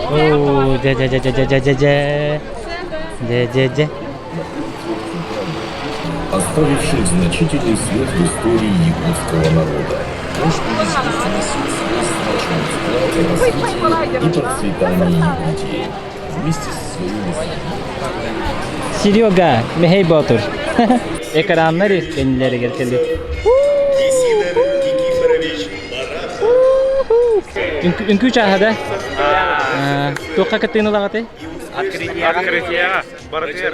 Оо, дьэ дьэ дьэ дьэ дьэ дьэ дьэ дьэ дьэ дьэ Оставивших значительный след в истории якутского народа. Каждый из них вносил свой значимый вклад в развитие и процветание Якутии. Вместе со своими Серега, Михей Ботур. Экраннар кэннилэригэр кэлбит. Үҥкүү чааһа да? Туохха кыттыыны ылаҕытый? Открытие. Барытыгар.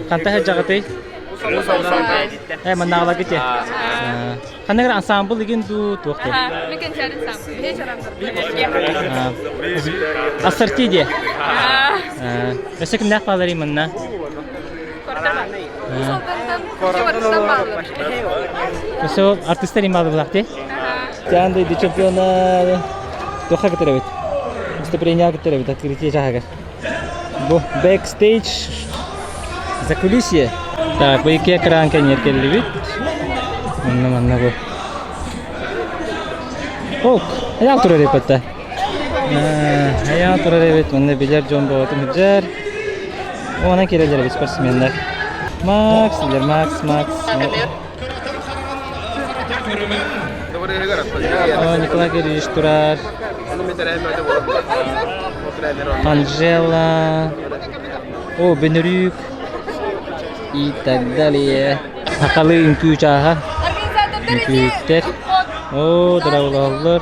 Ханта сылдьаҕытый? Э, маннааҕыларгыт дии. Ханнык ансамбл игин дуу туох дуу? Ассорти дии. Өссө кимнээх бааларый манна? Өссө артистар им баалар дии. Тян дойду чемпиона туохха кытар эбит? Выступление кытар эбит открытие чааһыгар. Бу бэкстейдж закулисье. Так, бу икки экран кэннигэр кэллибит. Манна манна бу. Ок, айаал турар эбит Айаал турар эбит, манна билэр дьон боҕотун сылдьар. Онон киирэллэр эбит спортсменнар. Макс, билэр Макс, Макс. Николай Георгиевич турар. Анжела. О, Бенерюк. И так далее. Сахалыы үҥкүү чааһа. Үҥкүүттэр. О, дорооболоһоллор.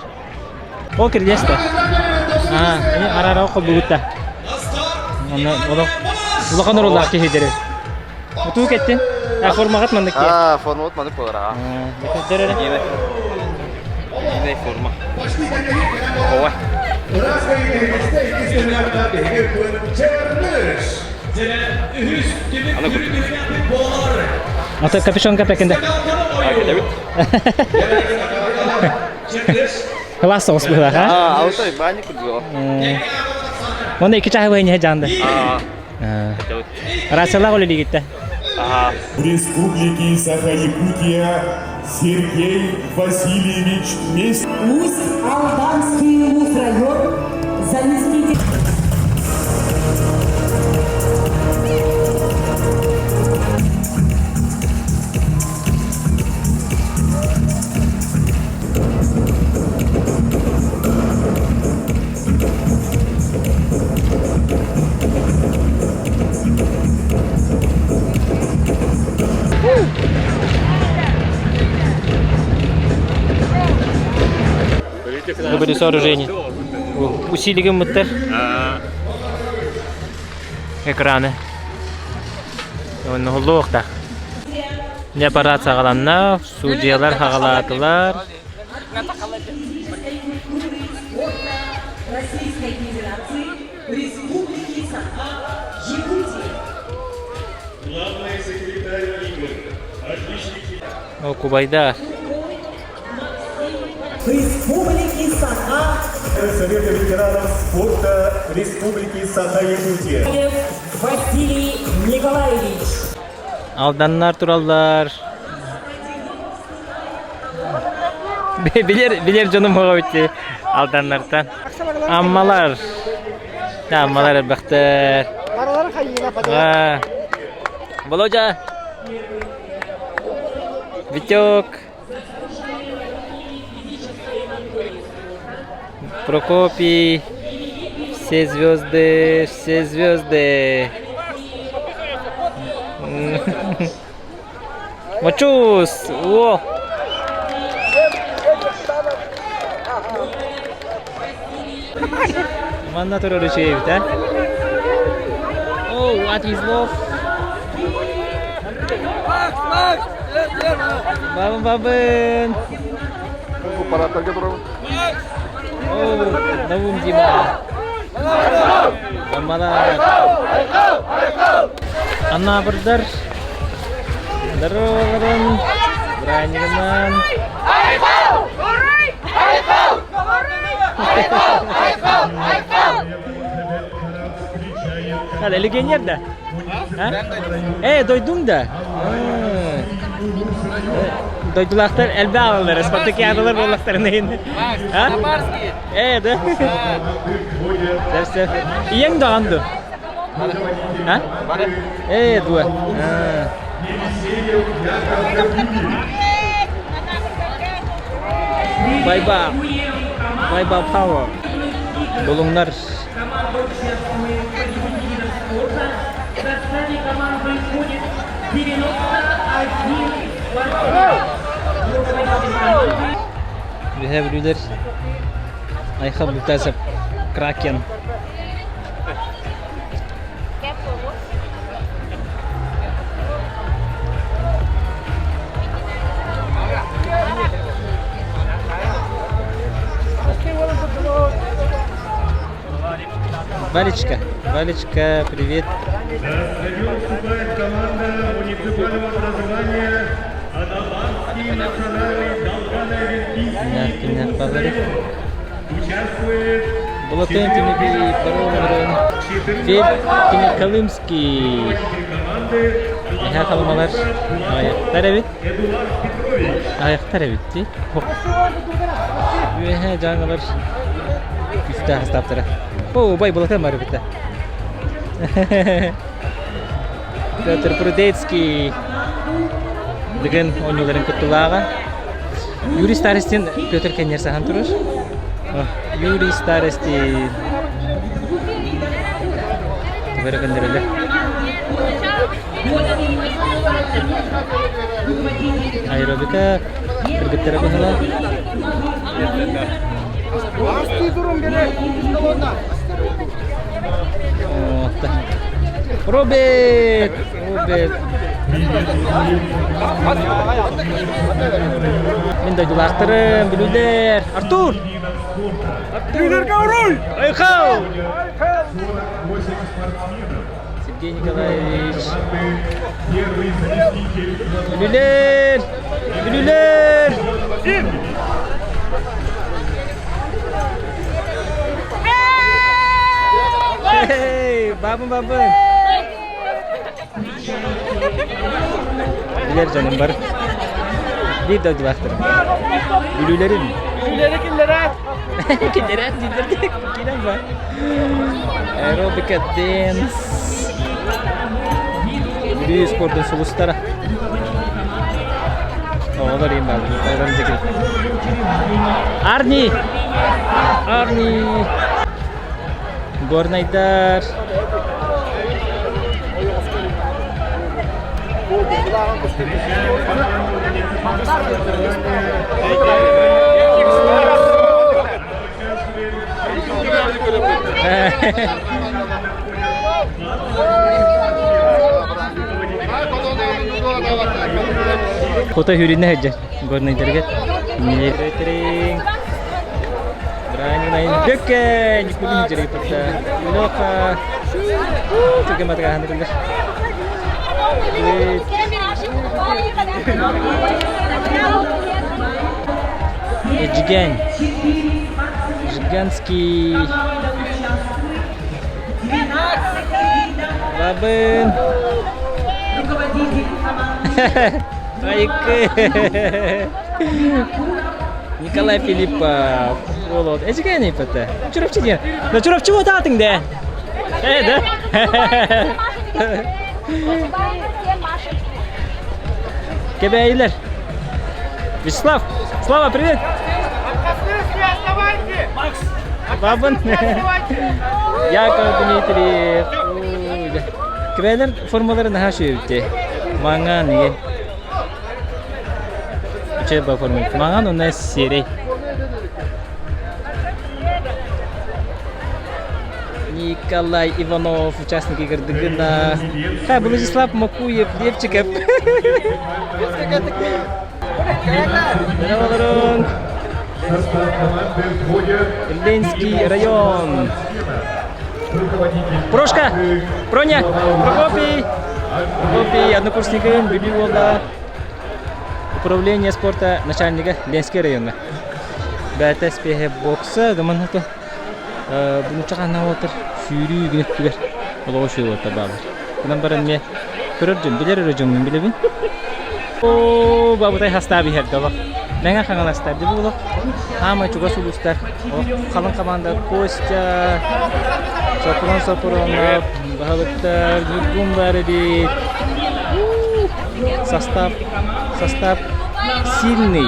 О, кирдиэстэ. Аа, арара холбугутта. Онно олох улахан оруоллаах киһидери. Утуу кеттин. А формаҕыт маннык дии. Аа, формабыт маннык буолар аа. Көрөр эрэ. Единая форма. Ова. Ата капюшон капекенде. А, кетебит. Класс соҕус быһыылаах, а? Аа, аутай баанньык курдук. Уонна икки чаһы быһа дьаанды. Рациялаах үлэлиигиттэ. Республики Саха-Якутия Сергей Васильевич Месть. Усть-Алданский район заместитель. Были сооружения. Усилигин мыттар. Экраны. Онно Дьэ парад саҕаланна, судьялар хаҕалаатылар. Российской Федерации Республики Саха-Якутия. Главный секретарь игр. Отличники. О, Кубайда. Республики Саха. Совета ветеранов спорта Республики Саха-Якутия. Василий Николаевич. Алданнар тураллар. Билер, билер дьонум оҕо Алданнартан. Аммалар. Аммалар элбэхтэр. Володя. Витек. Прокопий. Все звезды, все звезды. Мочус! О! Манна турар үчүгэй а? О, what is love? Бабын бабын! Парадтарга турабын. О, Наум Дима. Аммалар. Анабырдар. Здороваларын. Бранигынан. Хада, легионер да? А? Э, дойдуҥ да? Дойдулаахтар элбэх аҕаллар, спартакиадалар буоллахтарына иһин. А? Э, да? Сөп, сөп. Ийэҥ даҕан ду? А? Э, дуо. Байба. Байба Power. Булуҥнар Үөһээ Бүлүүлэр Айхал Бутасов Кракен Валечка, Валечка, привет. На стадион вступает команда муниципального образования Адабанский национальный Долгано-Венкийский Участвует Болотын Тимофей Барон Федь Колымский. Эһэ халымалар аяқтар эбит. Аяқтар эбит дии. Үөһэ дьааҥылар күүстээх астаптара. О, убай Болотын бар эбит Петр Прудецкий Дыгын оонньууларын кыттылааҕа. Юрий Старостин Петр Кеннер саһан турар. Юрий Старостин. Тугара көннөрөлөр. Аэробика кыргыттара быһыла. Роберт! Роберт! Мин дойдулаахтарым, бүлүүлэр! Артур! Бүлүүлэргэ уруй! Айхал! Сергей Николаевич. Бүлүүлэр! Бүлүүлэр! Эй, бабын бабын. Билэр дьонум бар. Биир дойдулаахтарым. Бүлүүлэрим. Бүлүүлэри киллэрээт. Киллэрээт дииллэр киирэн бар. Аэробика dance. Бүлүү спордун сулустара. Оҕолор иин бааллар. Арни! Арни! Горнайдар! Кута хүрүнэ сылдьар Горнайдарга Бүккэ Никулин дьарыйбыта. Леха Түгэн матыгаһанырылар. Эдьигээн. Жиганский. Бабын. Айыкы. Николай Филиппов. Болот. Эжигээн иппэтэ. Чурапчы диэн. Да Чурапчы буотаатыҥ да. Э, да? Кэбээйилэр. Вячеслав, Слава, привет! Бабын. Яков Дмитриев. Кэбээлэр формалары наһаа үчүгэй Маҥан иге. Үчүгэй ба форма. Маҥан уонна серый. Николай Иванов, участник игр Дыгына. Хай, Владислав Макуев, Левчиков. Здорово, Ленский район. Прошка! Проня! Прокопий! Прокопий, однокурсникым, Бүлүү уолла. Управление спорта начальнига Ленский района. Бээтэ спеһэ бокса, гыман Бунучча ханна отыр сүүрүү гүнүттүгэр олоҕу сүүрү баалар. Онон баран эмиэ көрөр дьон, билэр эрэ дьоммун билэбин. Оо, бабытай хастаабы иһэрдэ олох. Мэҥэ Хаҥаластар дии олох. Хаамай чугас улуустар. Халыҥ команда Костя, Сопрун Сопрунов, баһылыктар, Ньургун баар эбит. Состав, состав сильный.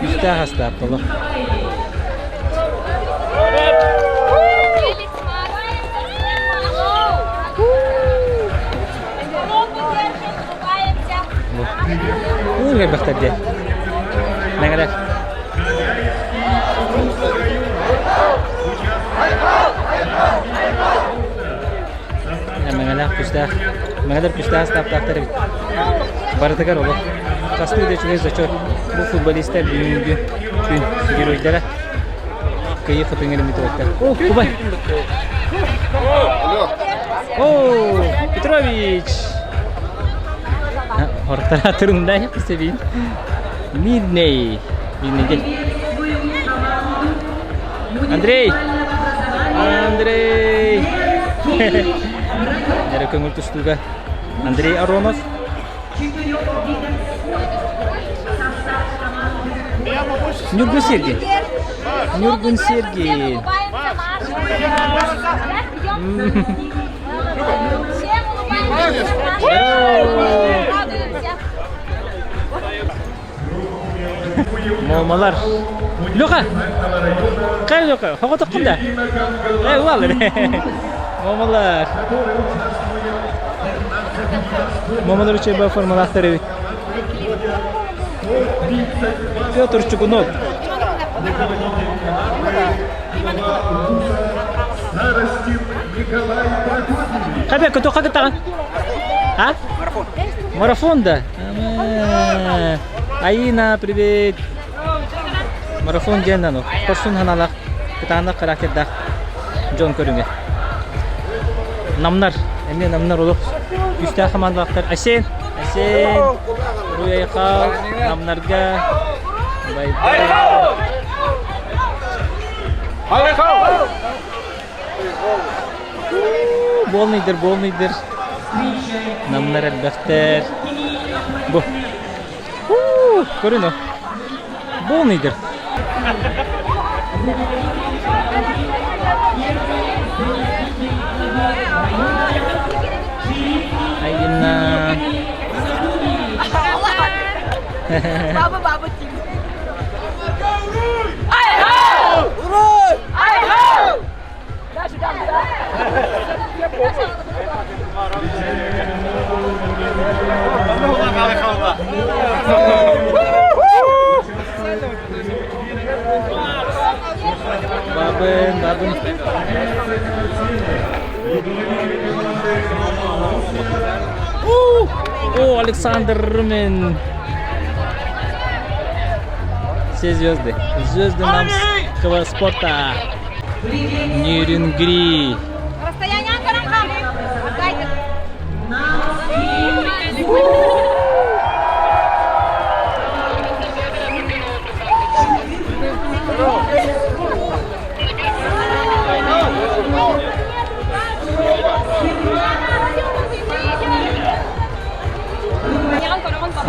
Үстээх астаах толох. Уу элбэхтэр диэн. Мэҥэлэр. Мэҥэлээх күүстээх, мэҥэлэр күүстээх астааптаахтар эбит. Барытыгар олох. Хастыы да үчүгэй зачет. Бу футболистар бүгүҥҥү күн геройдара. Кыайыы хотун иҥэриммит О, Кубай! О, Петрович! Ортара турунда себин. Мидней. Мидней. Андрей! Андрей! Дәрі көңіл тустууга Андрей Аронов. Нюргун Сергей. Нюргун Сергей. Муомалар. Леха! Кай Леха? Хоҕотоххун да? Э, уал Муомалар. Муомалар үчүгэй формалаахтар эбит. Петр Чугунов. Хабе, көтөххө кытаҕын? А? Марафон. Марафон да? Аина, привет! Марафон диэн аны хорсун ханалах, кытаанах характердаах дьон көрүҥэ. Намнар, эмиэ намнар олох күүстээх хамаандалаахтар. Асен, Асен, Руй Айхал, намнарга, бай-бай. Айхал! Буолнайдар, буолнайдар. Намнар элбэхтэр. Бу. Көрүн Буолнайдар. Айгинна. Баба, баба, Уруй! Айхау! Бабын, бабын. О, Александр Румин. Все звезды. Звезды намского спорта. Нерюнгри. Расстояние Отдайте.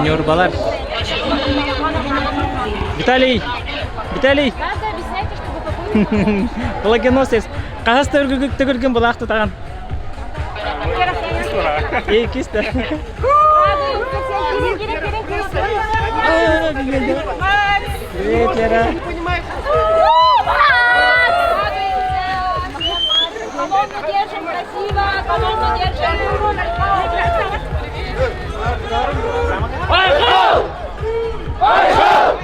Нюрбалар. Виталий! Виталий! Надо объясняйте, чтобы какой Плагеносец. Хаһыс төгүргүн булаах тутаҕын? Иккистэ. Привет, Лера. Колонну держим красиво, колонну держим. Айхал! Айхал!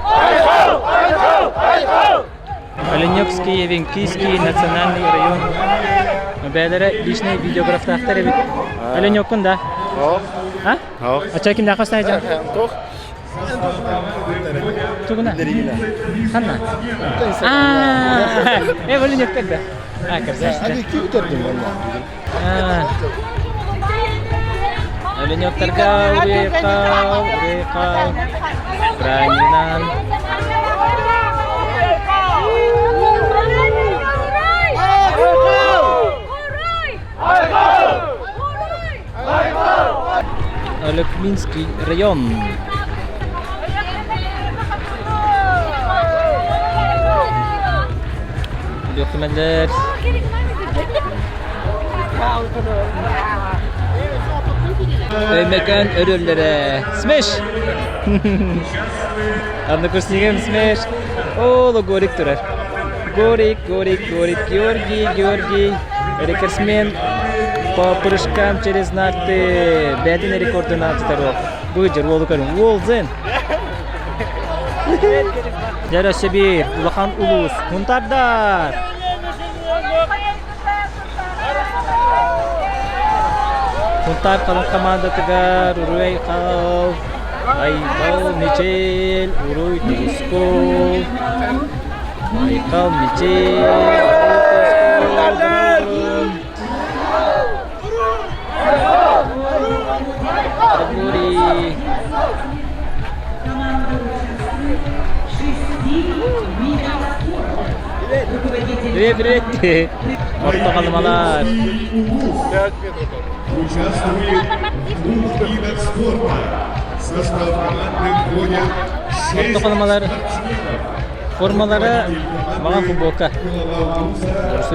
Айхал! Айхал! Айхал! Оленекский, Эвенкийский национальный район. Бээлэрэ личный видеографтаахтар эбит. Оленеккун да? А? Ача ким дахас найден? Тугуна? Ханна? А, э, Оленектер да. А, красавчик. Оленектерга урекал, урекал. Бранинан. Олекминский район. Өлүөхүмэлэр. Өймөкөөн өрүөллэрэ. Смеш! Однокурснигым Смеш. О, Горик турар. Горик, Горик, Горик, Георгий, Георгий. Рекордсмен по прыжкам через нарты. Бэдин рекордун аптар Бу жыр уолу көрүн. Уолзен. Дьэ өссө биир улахан улуус Мунтардар. Мунтар халык командатыгар Уруй Хал, Айхал Мичел, Уруй Тускул, Айхал Мичел, Уруй Привет, привет! Орто халымалар. Участвует в двух видах спорта. В состав команды входят шесть Орто халымалар формалара маҥан футболка. Дұрыс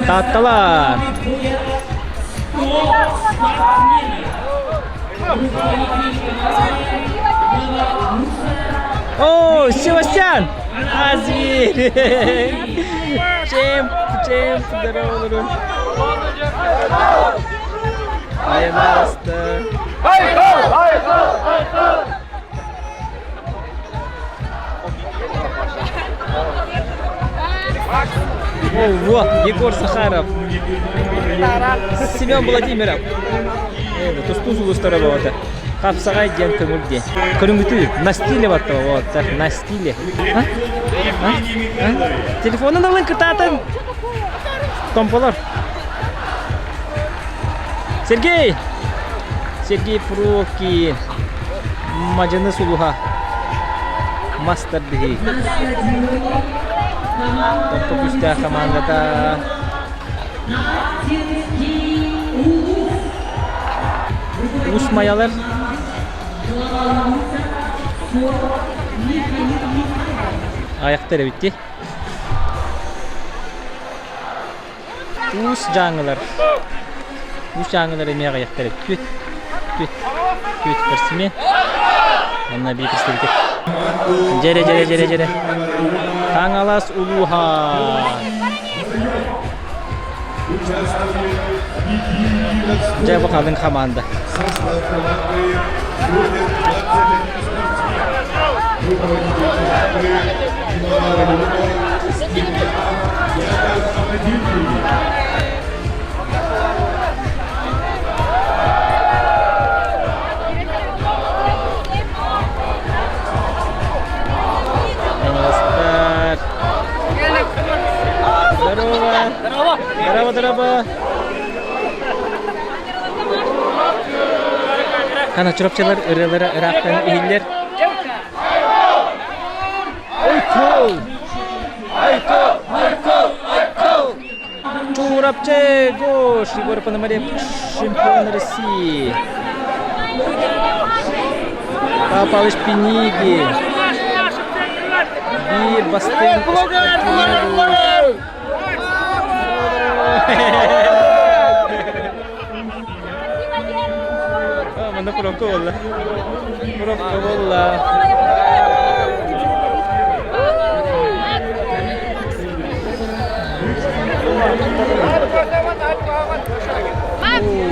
Таатталар! О, Севастьян! А, зверь! Чемп, чемп, здорово, Айнаста. О, Егор Сахаров. Семен Владимиров. Тустуу сулустара болота. Хапсаҕай диэн көҥүл диэн. Көрүҥүтүй, на стиле вот, вот, на стиле. А? А? А? Телефонун алын кытаатын. Томполор. Сергей! Сергей Прокин. Мадьыны сулуһа. Мас тардыһыы. Томпо күүстээх хамаандата. Уус Майалар Аяқтар эбитти. Уус дьааҥылар. Уус дьааҥылар эмиэ аҕыйахтар эбит. Түөт, түөт, түөт спортсмен. Манна биир представитель. Дьэрэ, дьэрэ, дьэрэ, дьэрэ. Хаҥалас улууһа. Дьэ, бу халыҥ хамаанда. Хаҥаластар. Здорово! Здорово, здорово! Хана чурапчылар ырыалара ыраахтан иһиллэр. Айкол! Айкол! Айкол! Айкол! Чурапчы Гош! Егор Пономарев, чемпион России. Павел Павлович Пинигин. Биир бастыҥ Манна пробка буолла. Пробка буолла.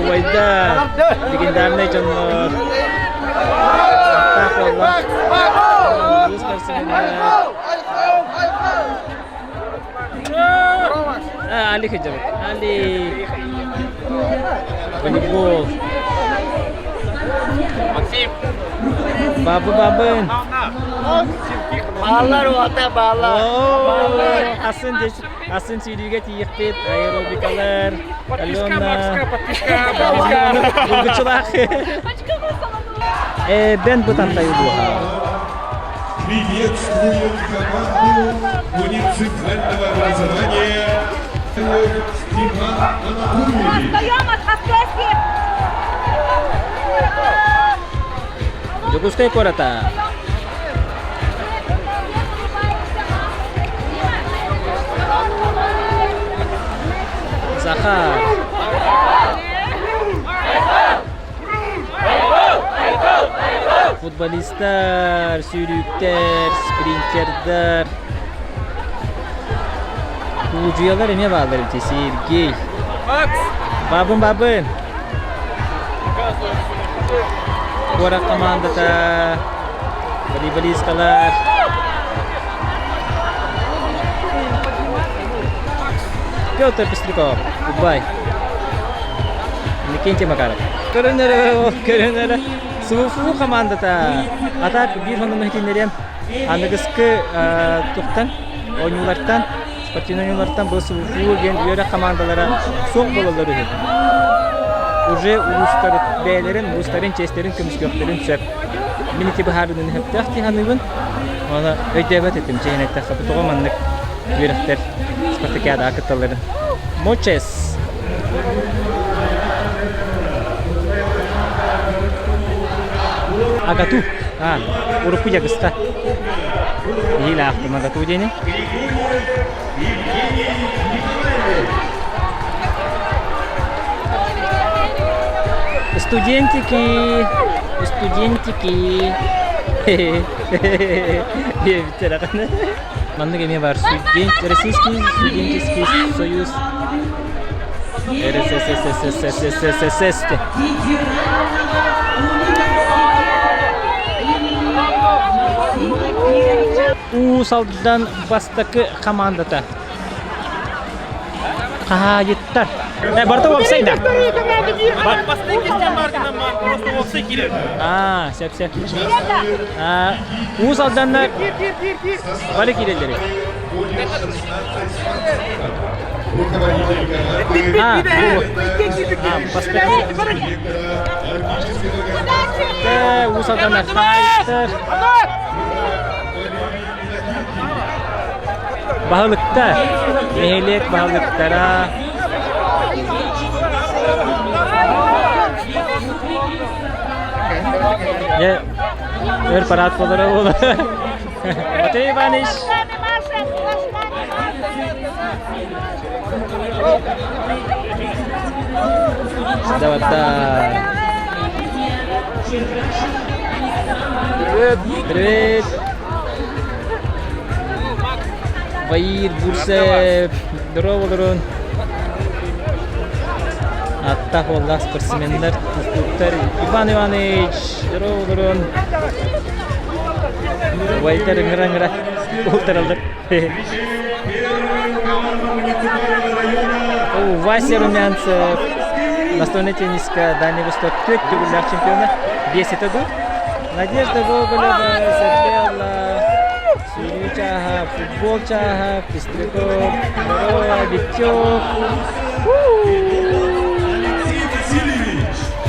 Уайда! Легендарный дьоннор. Так буолла. Али хыдьабыт. Али. Волейбол. Максим. Бабы бабын. Бааллар уота бааллар. Асын асын сүүрүүгэ тиийиэхпит аэробикалар. Алена. Подписка, подписка. Булгуччулаах. Бен Бытантай улууһа. Приветствуем команду муниципального образования Степан Анатольевич. Отстаем от Хастерски! Дьокуускай куората. Захар. Футболистар, сүүрүүктэр, спринтердар, куудьуйалар эмиэ бааллар эбит Сергей. Бабын бабын. Куорат командата, волейболисткалар. Петр Пестряков, Дубай. Иннокентий Макаров. Көрөн эрэ, көрөн эрэ. СВФУ командата атак биир хонун иһитиннэриэм. Аныгыскы тухтан оонньуулартан, спортивнай оонньуулартан бу СВФУ диэн үөрэх командалара суох буолаллар үһү. Уже улуустар бэйэлэрин, улуустарын чиэстэрин көмүскүөхтэрин сөп. Мин ити быһаарыыны сөптөөх дии саныыбын. Оны өйдөөбөт этим, чиһин эттэххэ, тоҕо маннык үөрэхтэр спартакиадаҕа кытталларын. Мочес. Агату. А, урукку дьагыста. Иһилаахтым Агату диэни. Студентики, студентики. Диэбиттэр Маннык эмиэ баар студент, Российский студенческий союз РССССССС Уус Алдан бастакы командата. Хаһаайыттар. Э, барыта уопсай да? Просто уопсай киирэр. Аа, сөп сөп. Аа, Уус Алданнар бары киирэллэр. А, бастакы. Уус Алданнар хаһаайыттар. Баһылыктар, нэһилиэк баһылыктара. Дьэ, өр парад буолара буолар. Матвей Иванович. Давай. Привет. Привет. Баир, Бурсев, здорово, олорун. Аттах уоллаах спортсменнар, тустууктар. Иван Иванович, здорово, олорун. Убайдар ыҥыра-ыҥыра уһултараллар. Вася Румянцев, настольный тенниска Дальний Восток төрт төгүллээх чемпиона, биэс этэ дуу. Надежда Гоголева, Изабелла, сүүрүү чааһа, футбол чааһа, Пестряков, Здорово, Витек.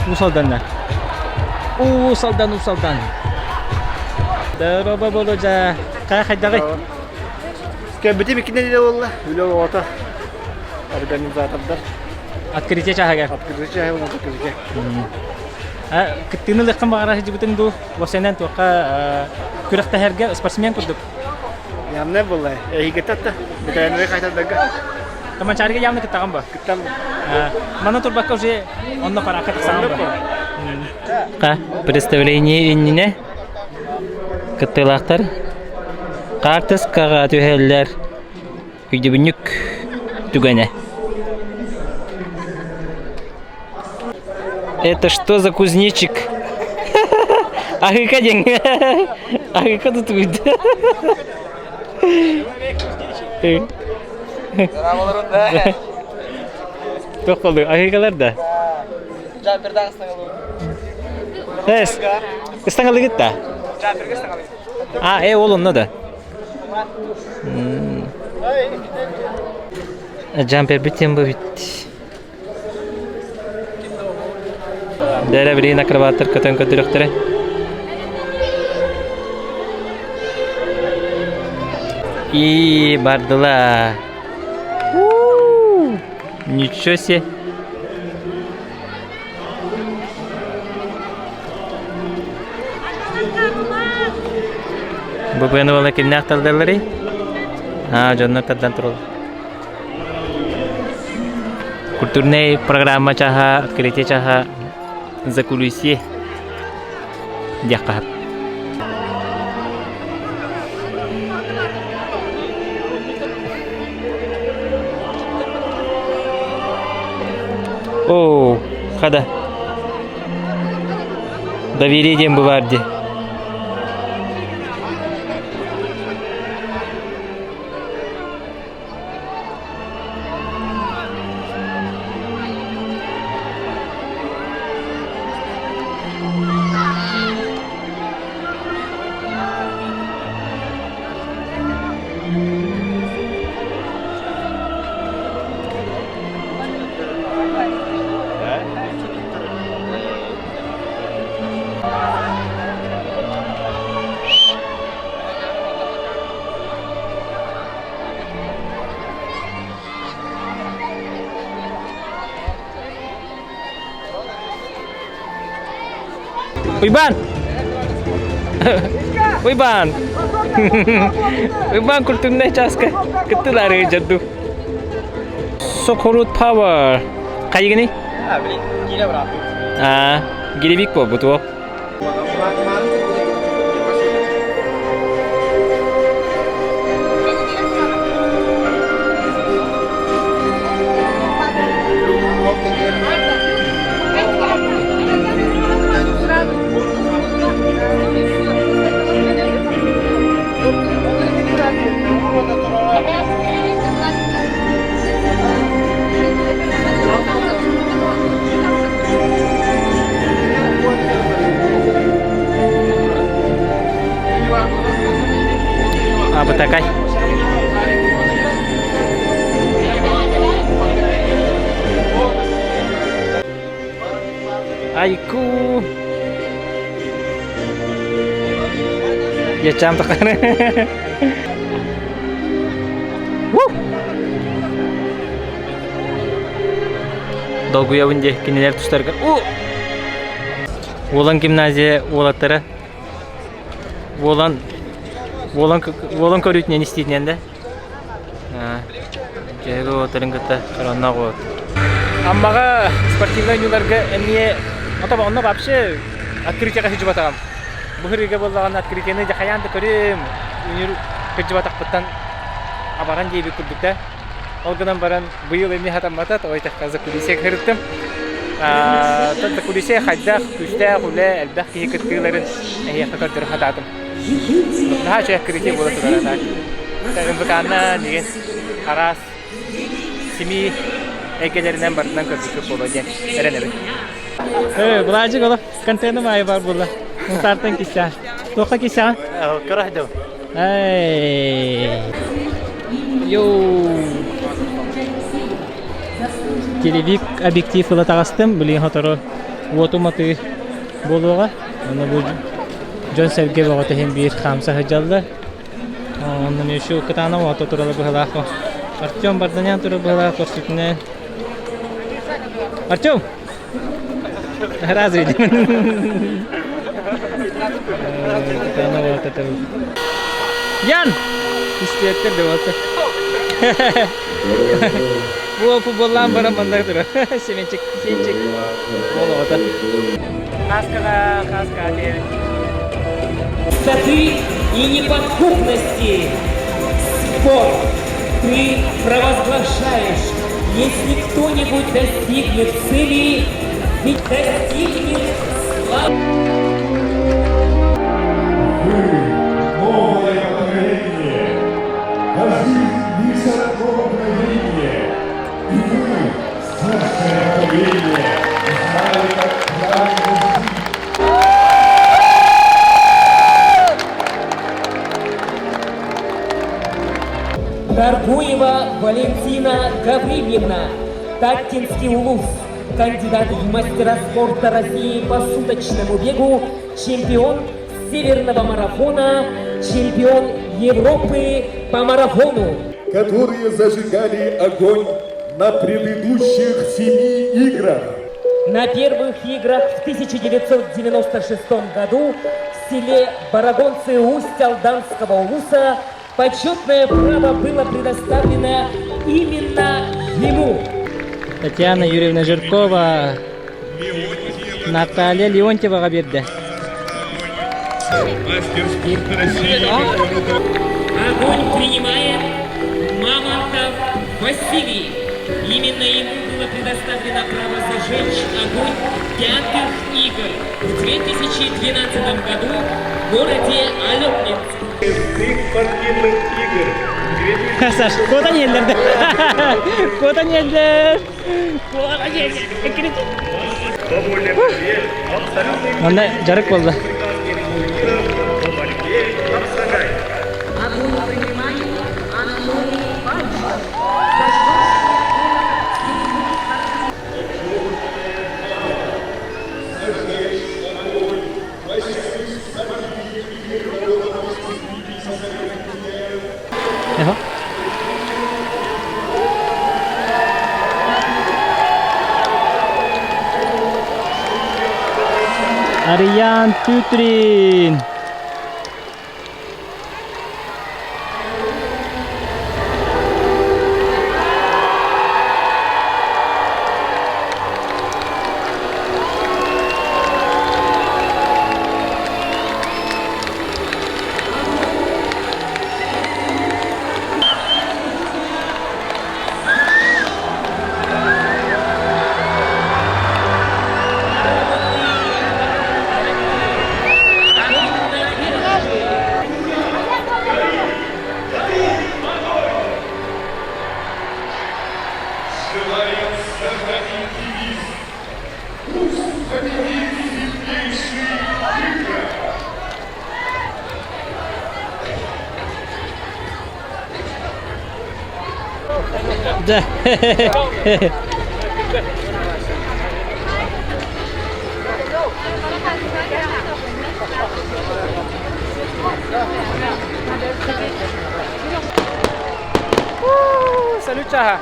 Уус Алданна. Уус Алдан, Уус Алдан. Здорово, Володя. Хайа хайдаҕый? Кэлбитим икки нэдиэлэ буолла. Үлэ оҕото. Организатордар. Открытие чааһыгар. Открытие чааһыгар открытие. Кыттыыны ылыаххын баҕара сылдьыбытыҥ дуу? Уопсайынан туохха күрэхтэһэргэ спортсмен курдук. Явно буолла. Эһигитэ да ветеринарий хайтардарга. Таманчаарыга явно кыттаҕын ба? Кыттам. Манна турбакка уже онно параакка тахсаҕын ба? Представление иннинэ Кыттыылаахтар хаартыскаҕа түһэллэр өйдөбүнньүк түгэнэ. Это что за кузнечик? Аһыыка диэн. Аһыыка тутуйда. Туох болду? Аһыыкалар да? Эс, ыстаҥалыгыт да? А, ол онно да. Джампер бит бу бит. Дәрә билигин акробаттар көтөн көтүрөхтөрө. И бардыла. Ничего себе. Бу быаны буола кимнээх тардалларый? Аа, дьоннор тардан тураллар. Культурная программа чаһа, открытие чаһа, закулисье диэххэ сөп. Оо, хада. Доверие диэн бу баар дии. Уйбаан! Уйбаан! Уйбаан культурнай чааска кыттылары дьадду. Сокорут Power. Хайыгыный? А, блин, киилэ бырааппыт. А, гиревик буолбут уол. Абытакай. Айку. Я чам тахары. Долгуйабын дии кинилэр тустарга. О! Уолан гимназия уолаттара Уолан Уолан Уолан көрүүтүнэн истиитинэн да Дьэһиги уолаттарын кытта короннаах уолат. Аммаҕа спортивнай оонньууларга эмиэ онно вообще открытиеҕа сылдьыбатаҕым. Бу сырыыга буоллаҕына открытиены дьэ хайаан да көрүм, үнүр кырдьыбатахпыттан абаран диэбит курдук да. Ол гынан баран быйыл эмиэ сатаммата, тоҕо диэтэххэ закулисье сырыттым. Закулисье хайдах күүстээх үлэ, элбэх киһи кыттыыларын эһиэхэ көрдөрө сатаатым. Наһаа үчүгэй открытие буола турара так. МВК-на деген араас семи эйгэлэринэн барытынан көрбүккүт буолуо диэн эрэнэбин. Былаажык олох контеным аайы бар буолла. Мунтаартан кисэҕин. Туохха кисэҕин? Көрөхдüm. Эй. Йоу. Телевик объектив ыла таҕыстым. Билигин сотору уотум атыы буолуоҕа. Онно бу дьон-сэргэ бөҕөтө иһин биир хаамса сылдьаллар. Онон еще кытаанах уота турала быһылаах. Артем Барданян турар быһылаах көрсүтүнэн. Артем! Разве? Ян! Истиэттэр да болта. Бу футболлаан баран манна турар. Семенчик, Сенчик. Ол оҕото. Хаскаға, хаска диэри. Чистоты и неподкупности. Спорт. Ты провозглашаешь, если кто-нибудь достигнет цели, ведь достигнет славы. Вы новое поколение, а жизнь лишь одно мгновение. И вы, старшее поколение, знали, как правильно жить. Даргуева Валентина Гаврильевна, Таттинский улус, кандидат в мастера спорта России по суточному бегу, чемпион Северного марафона, чемпион Европы по марафону. Которые зажигали огонь на предыдущих семи играх. На первых играх в 1996 году в селе Барагонцы Усть-Алданского улуса почетное право было предоставлено именно ему. Татьяна Юрьевна Жиркова Наталья Леонтьеваҕа биэрдэ. Мастер спорта России. Огонь принимает Мамонтов Василий. Именно ему было предоставлено право зажечь огонь пятых игр в 2012 году в городе Олекминск. Спортивных игр. Саш, куда не Куда не Куда не Онно дьарык буолла. Арыйаан Тютрин! Желаем сохранить девиз. Пусть победит сильнейший в играх. Да. Салют, чаха.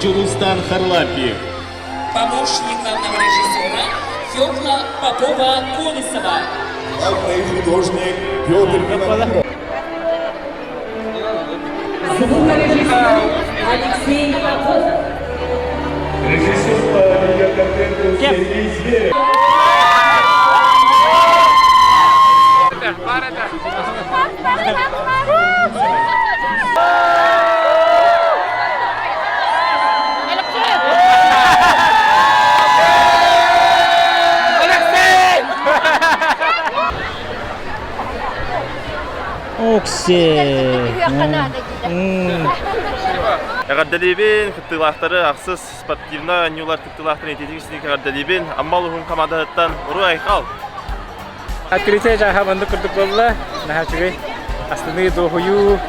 Дьулустан Харлампьев. Помощник главного режиссера Фёкла Попова-Колесова. Главный художник Петр Винокуров. Звукорежиссер Алексей Попов. Режиссер по видеоконтенту Сергей Зверев. Оксе. Эҕэрдэлиибин кыттыылаахтары ахсыс спортивнай оонньуулар кыттыылаахтарын итиитик эҕэрдэлиибин Амма улууһун хамаандатыттан уруй айхал! Открытие дьааһа маннык курдук буолла. Наһаа үчүгэй. Астыныы, дуоһуйуу,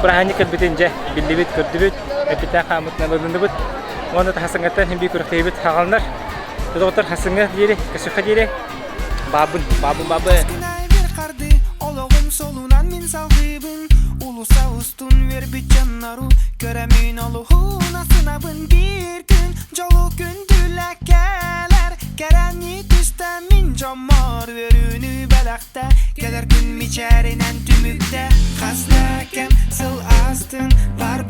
бырааһынньык кэлбитин дьэ биллибит, көрдүбүт, эппиттээх хааммытынан ылынныбыт. Уонна хасыҥҥаттан хин биир күрэхтэһиибит хааланнар. Доҕоттор хасыҥҥа диэри, көсүөххэ диэри. Баабын, баабын, баабын. Олоҕум солунан мин салгыыбын Улуса устун үөрбүт дьоннору Көрөмүн олуһун асынабын Биир күн дьолу күндүлэ кэлэр Кэрэни түстэ мин дьоммор Үөрүүнү бэлэхтэ Кэлэр күн мичээринэн түмүктэ Хас да кэм сыл аастын Бар.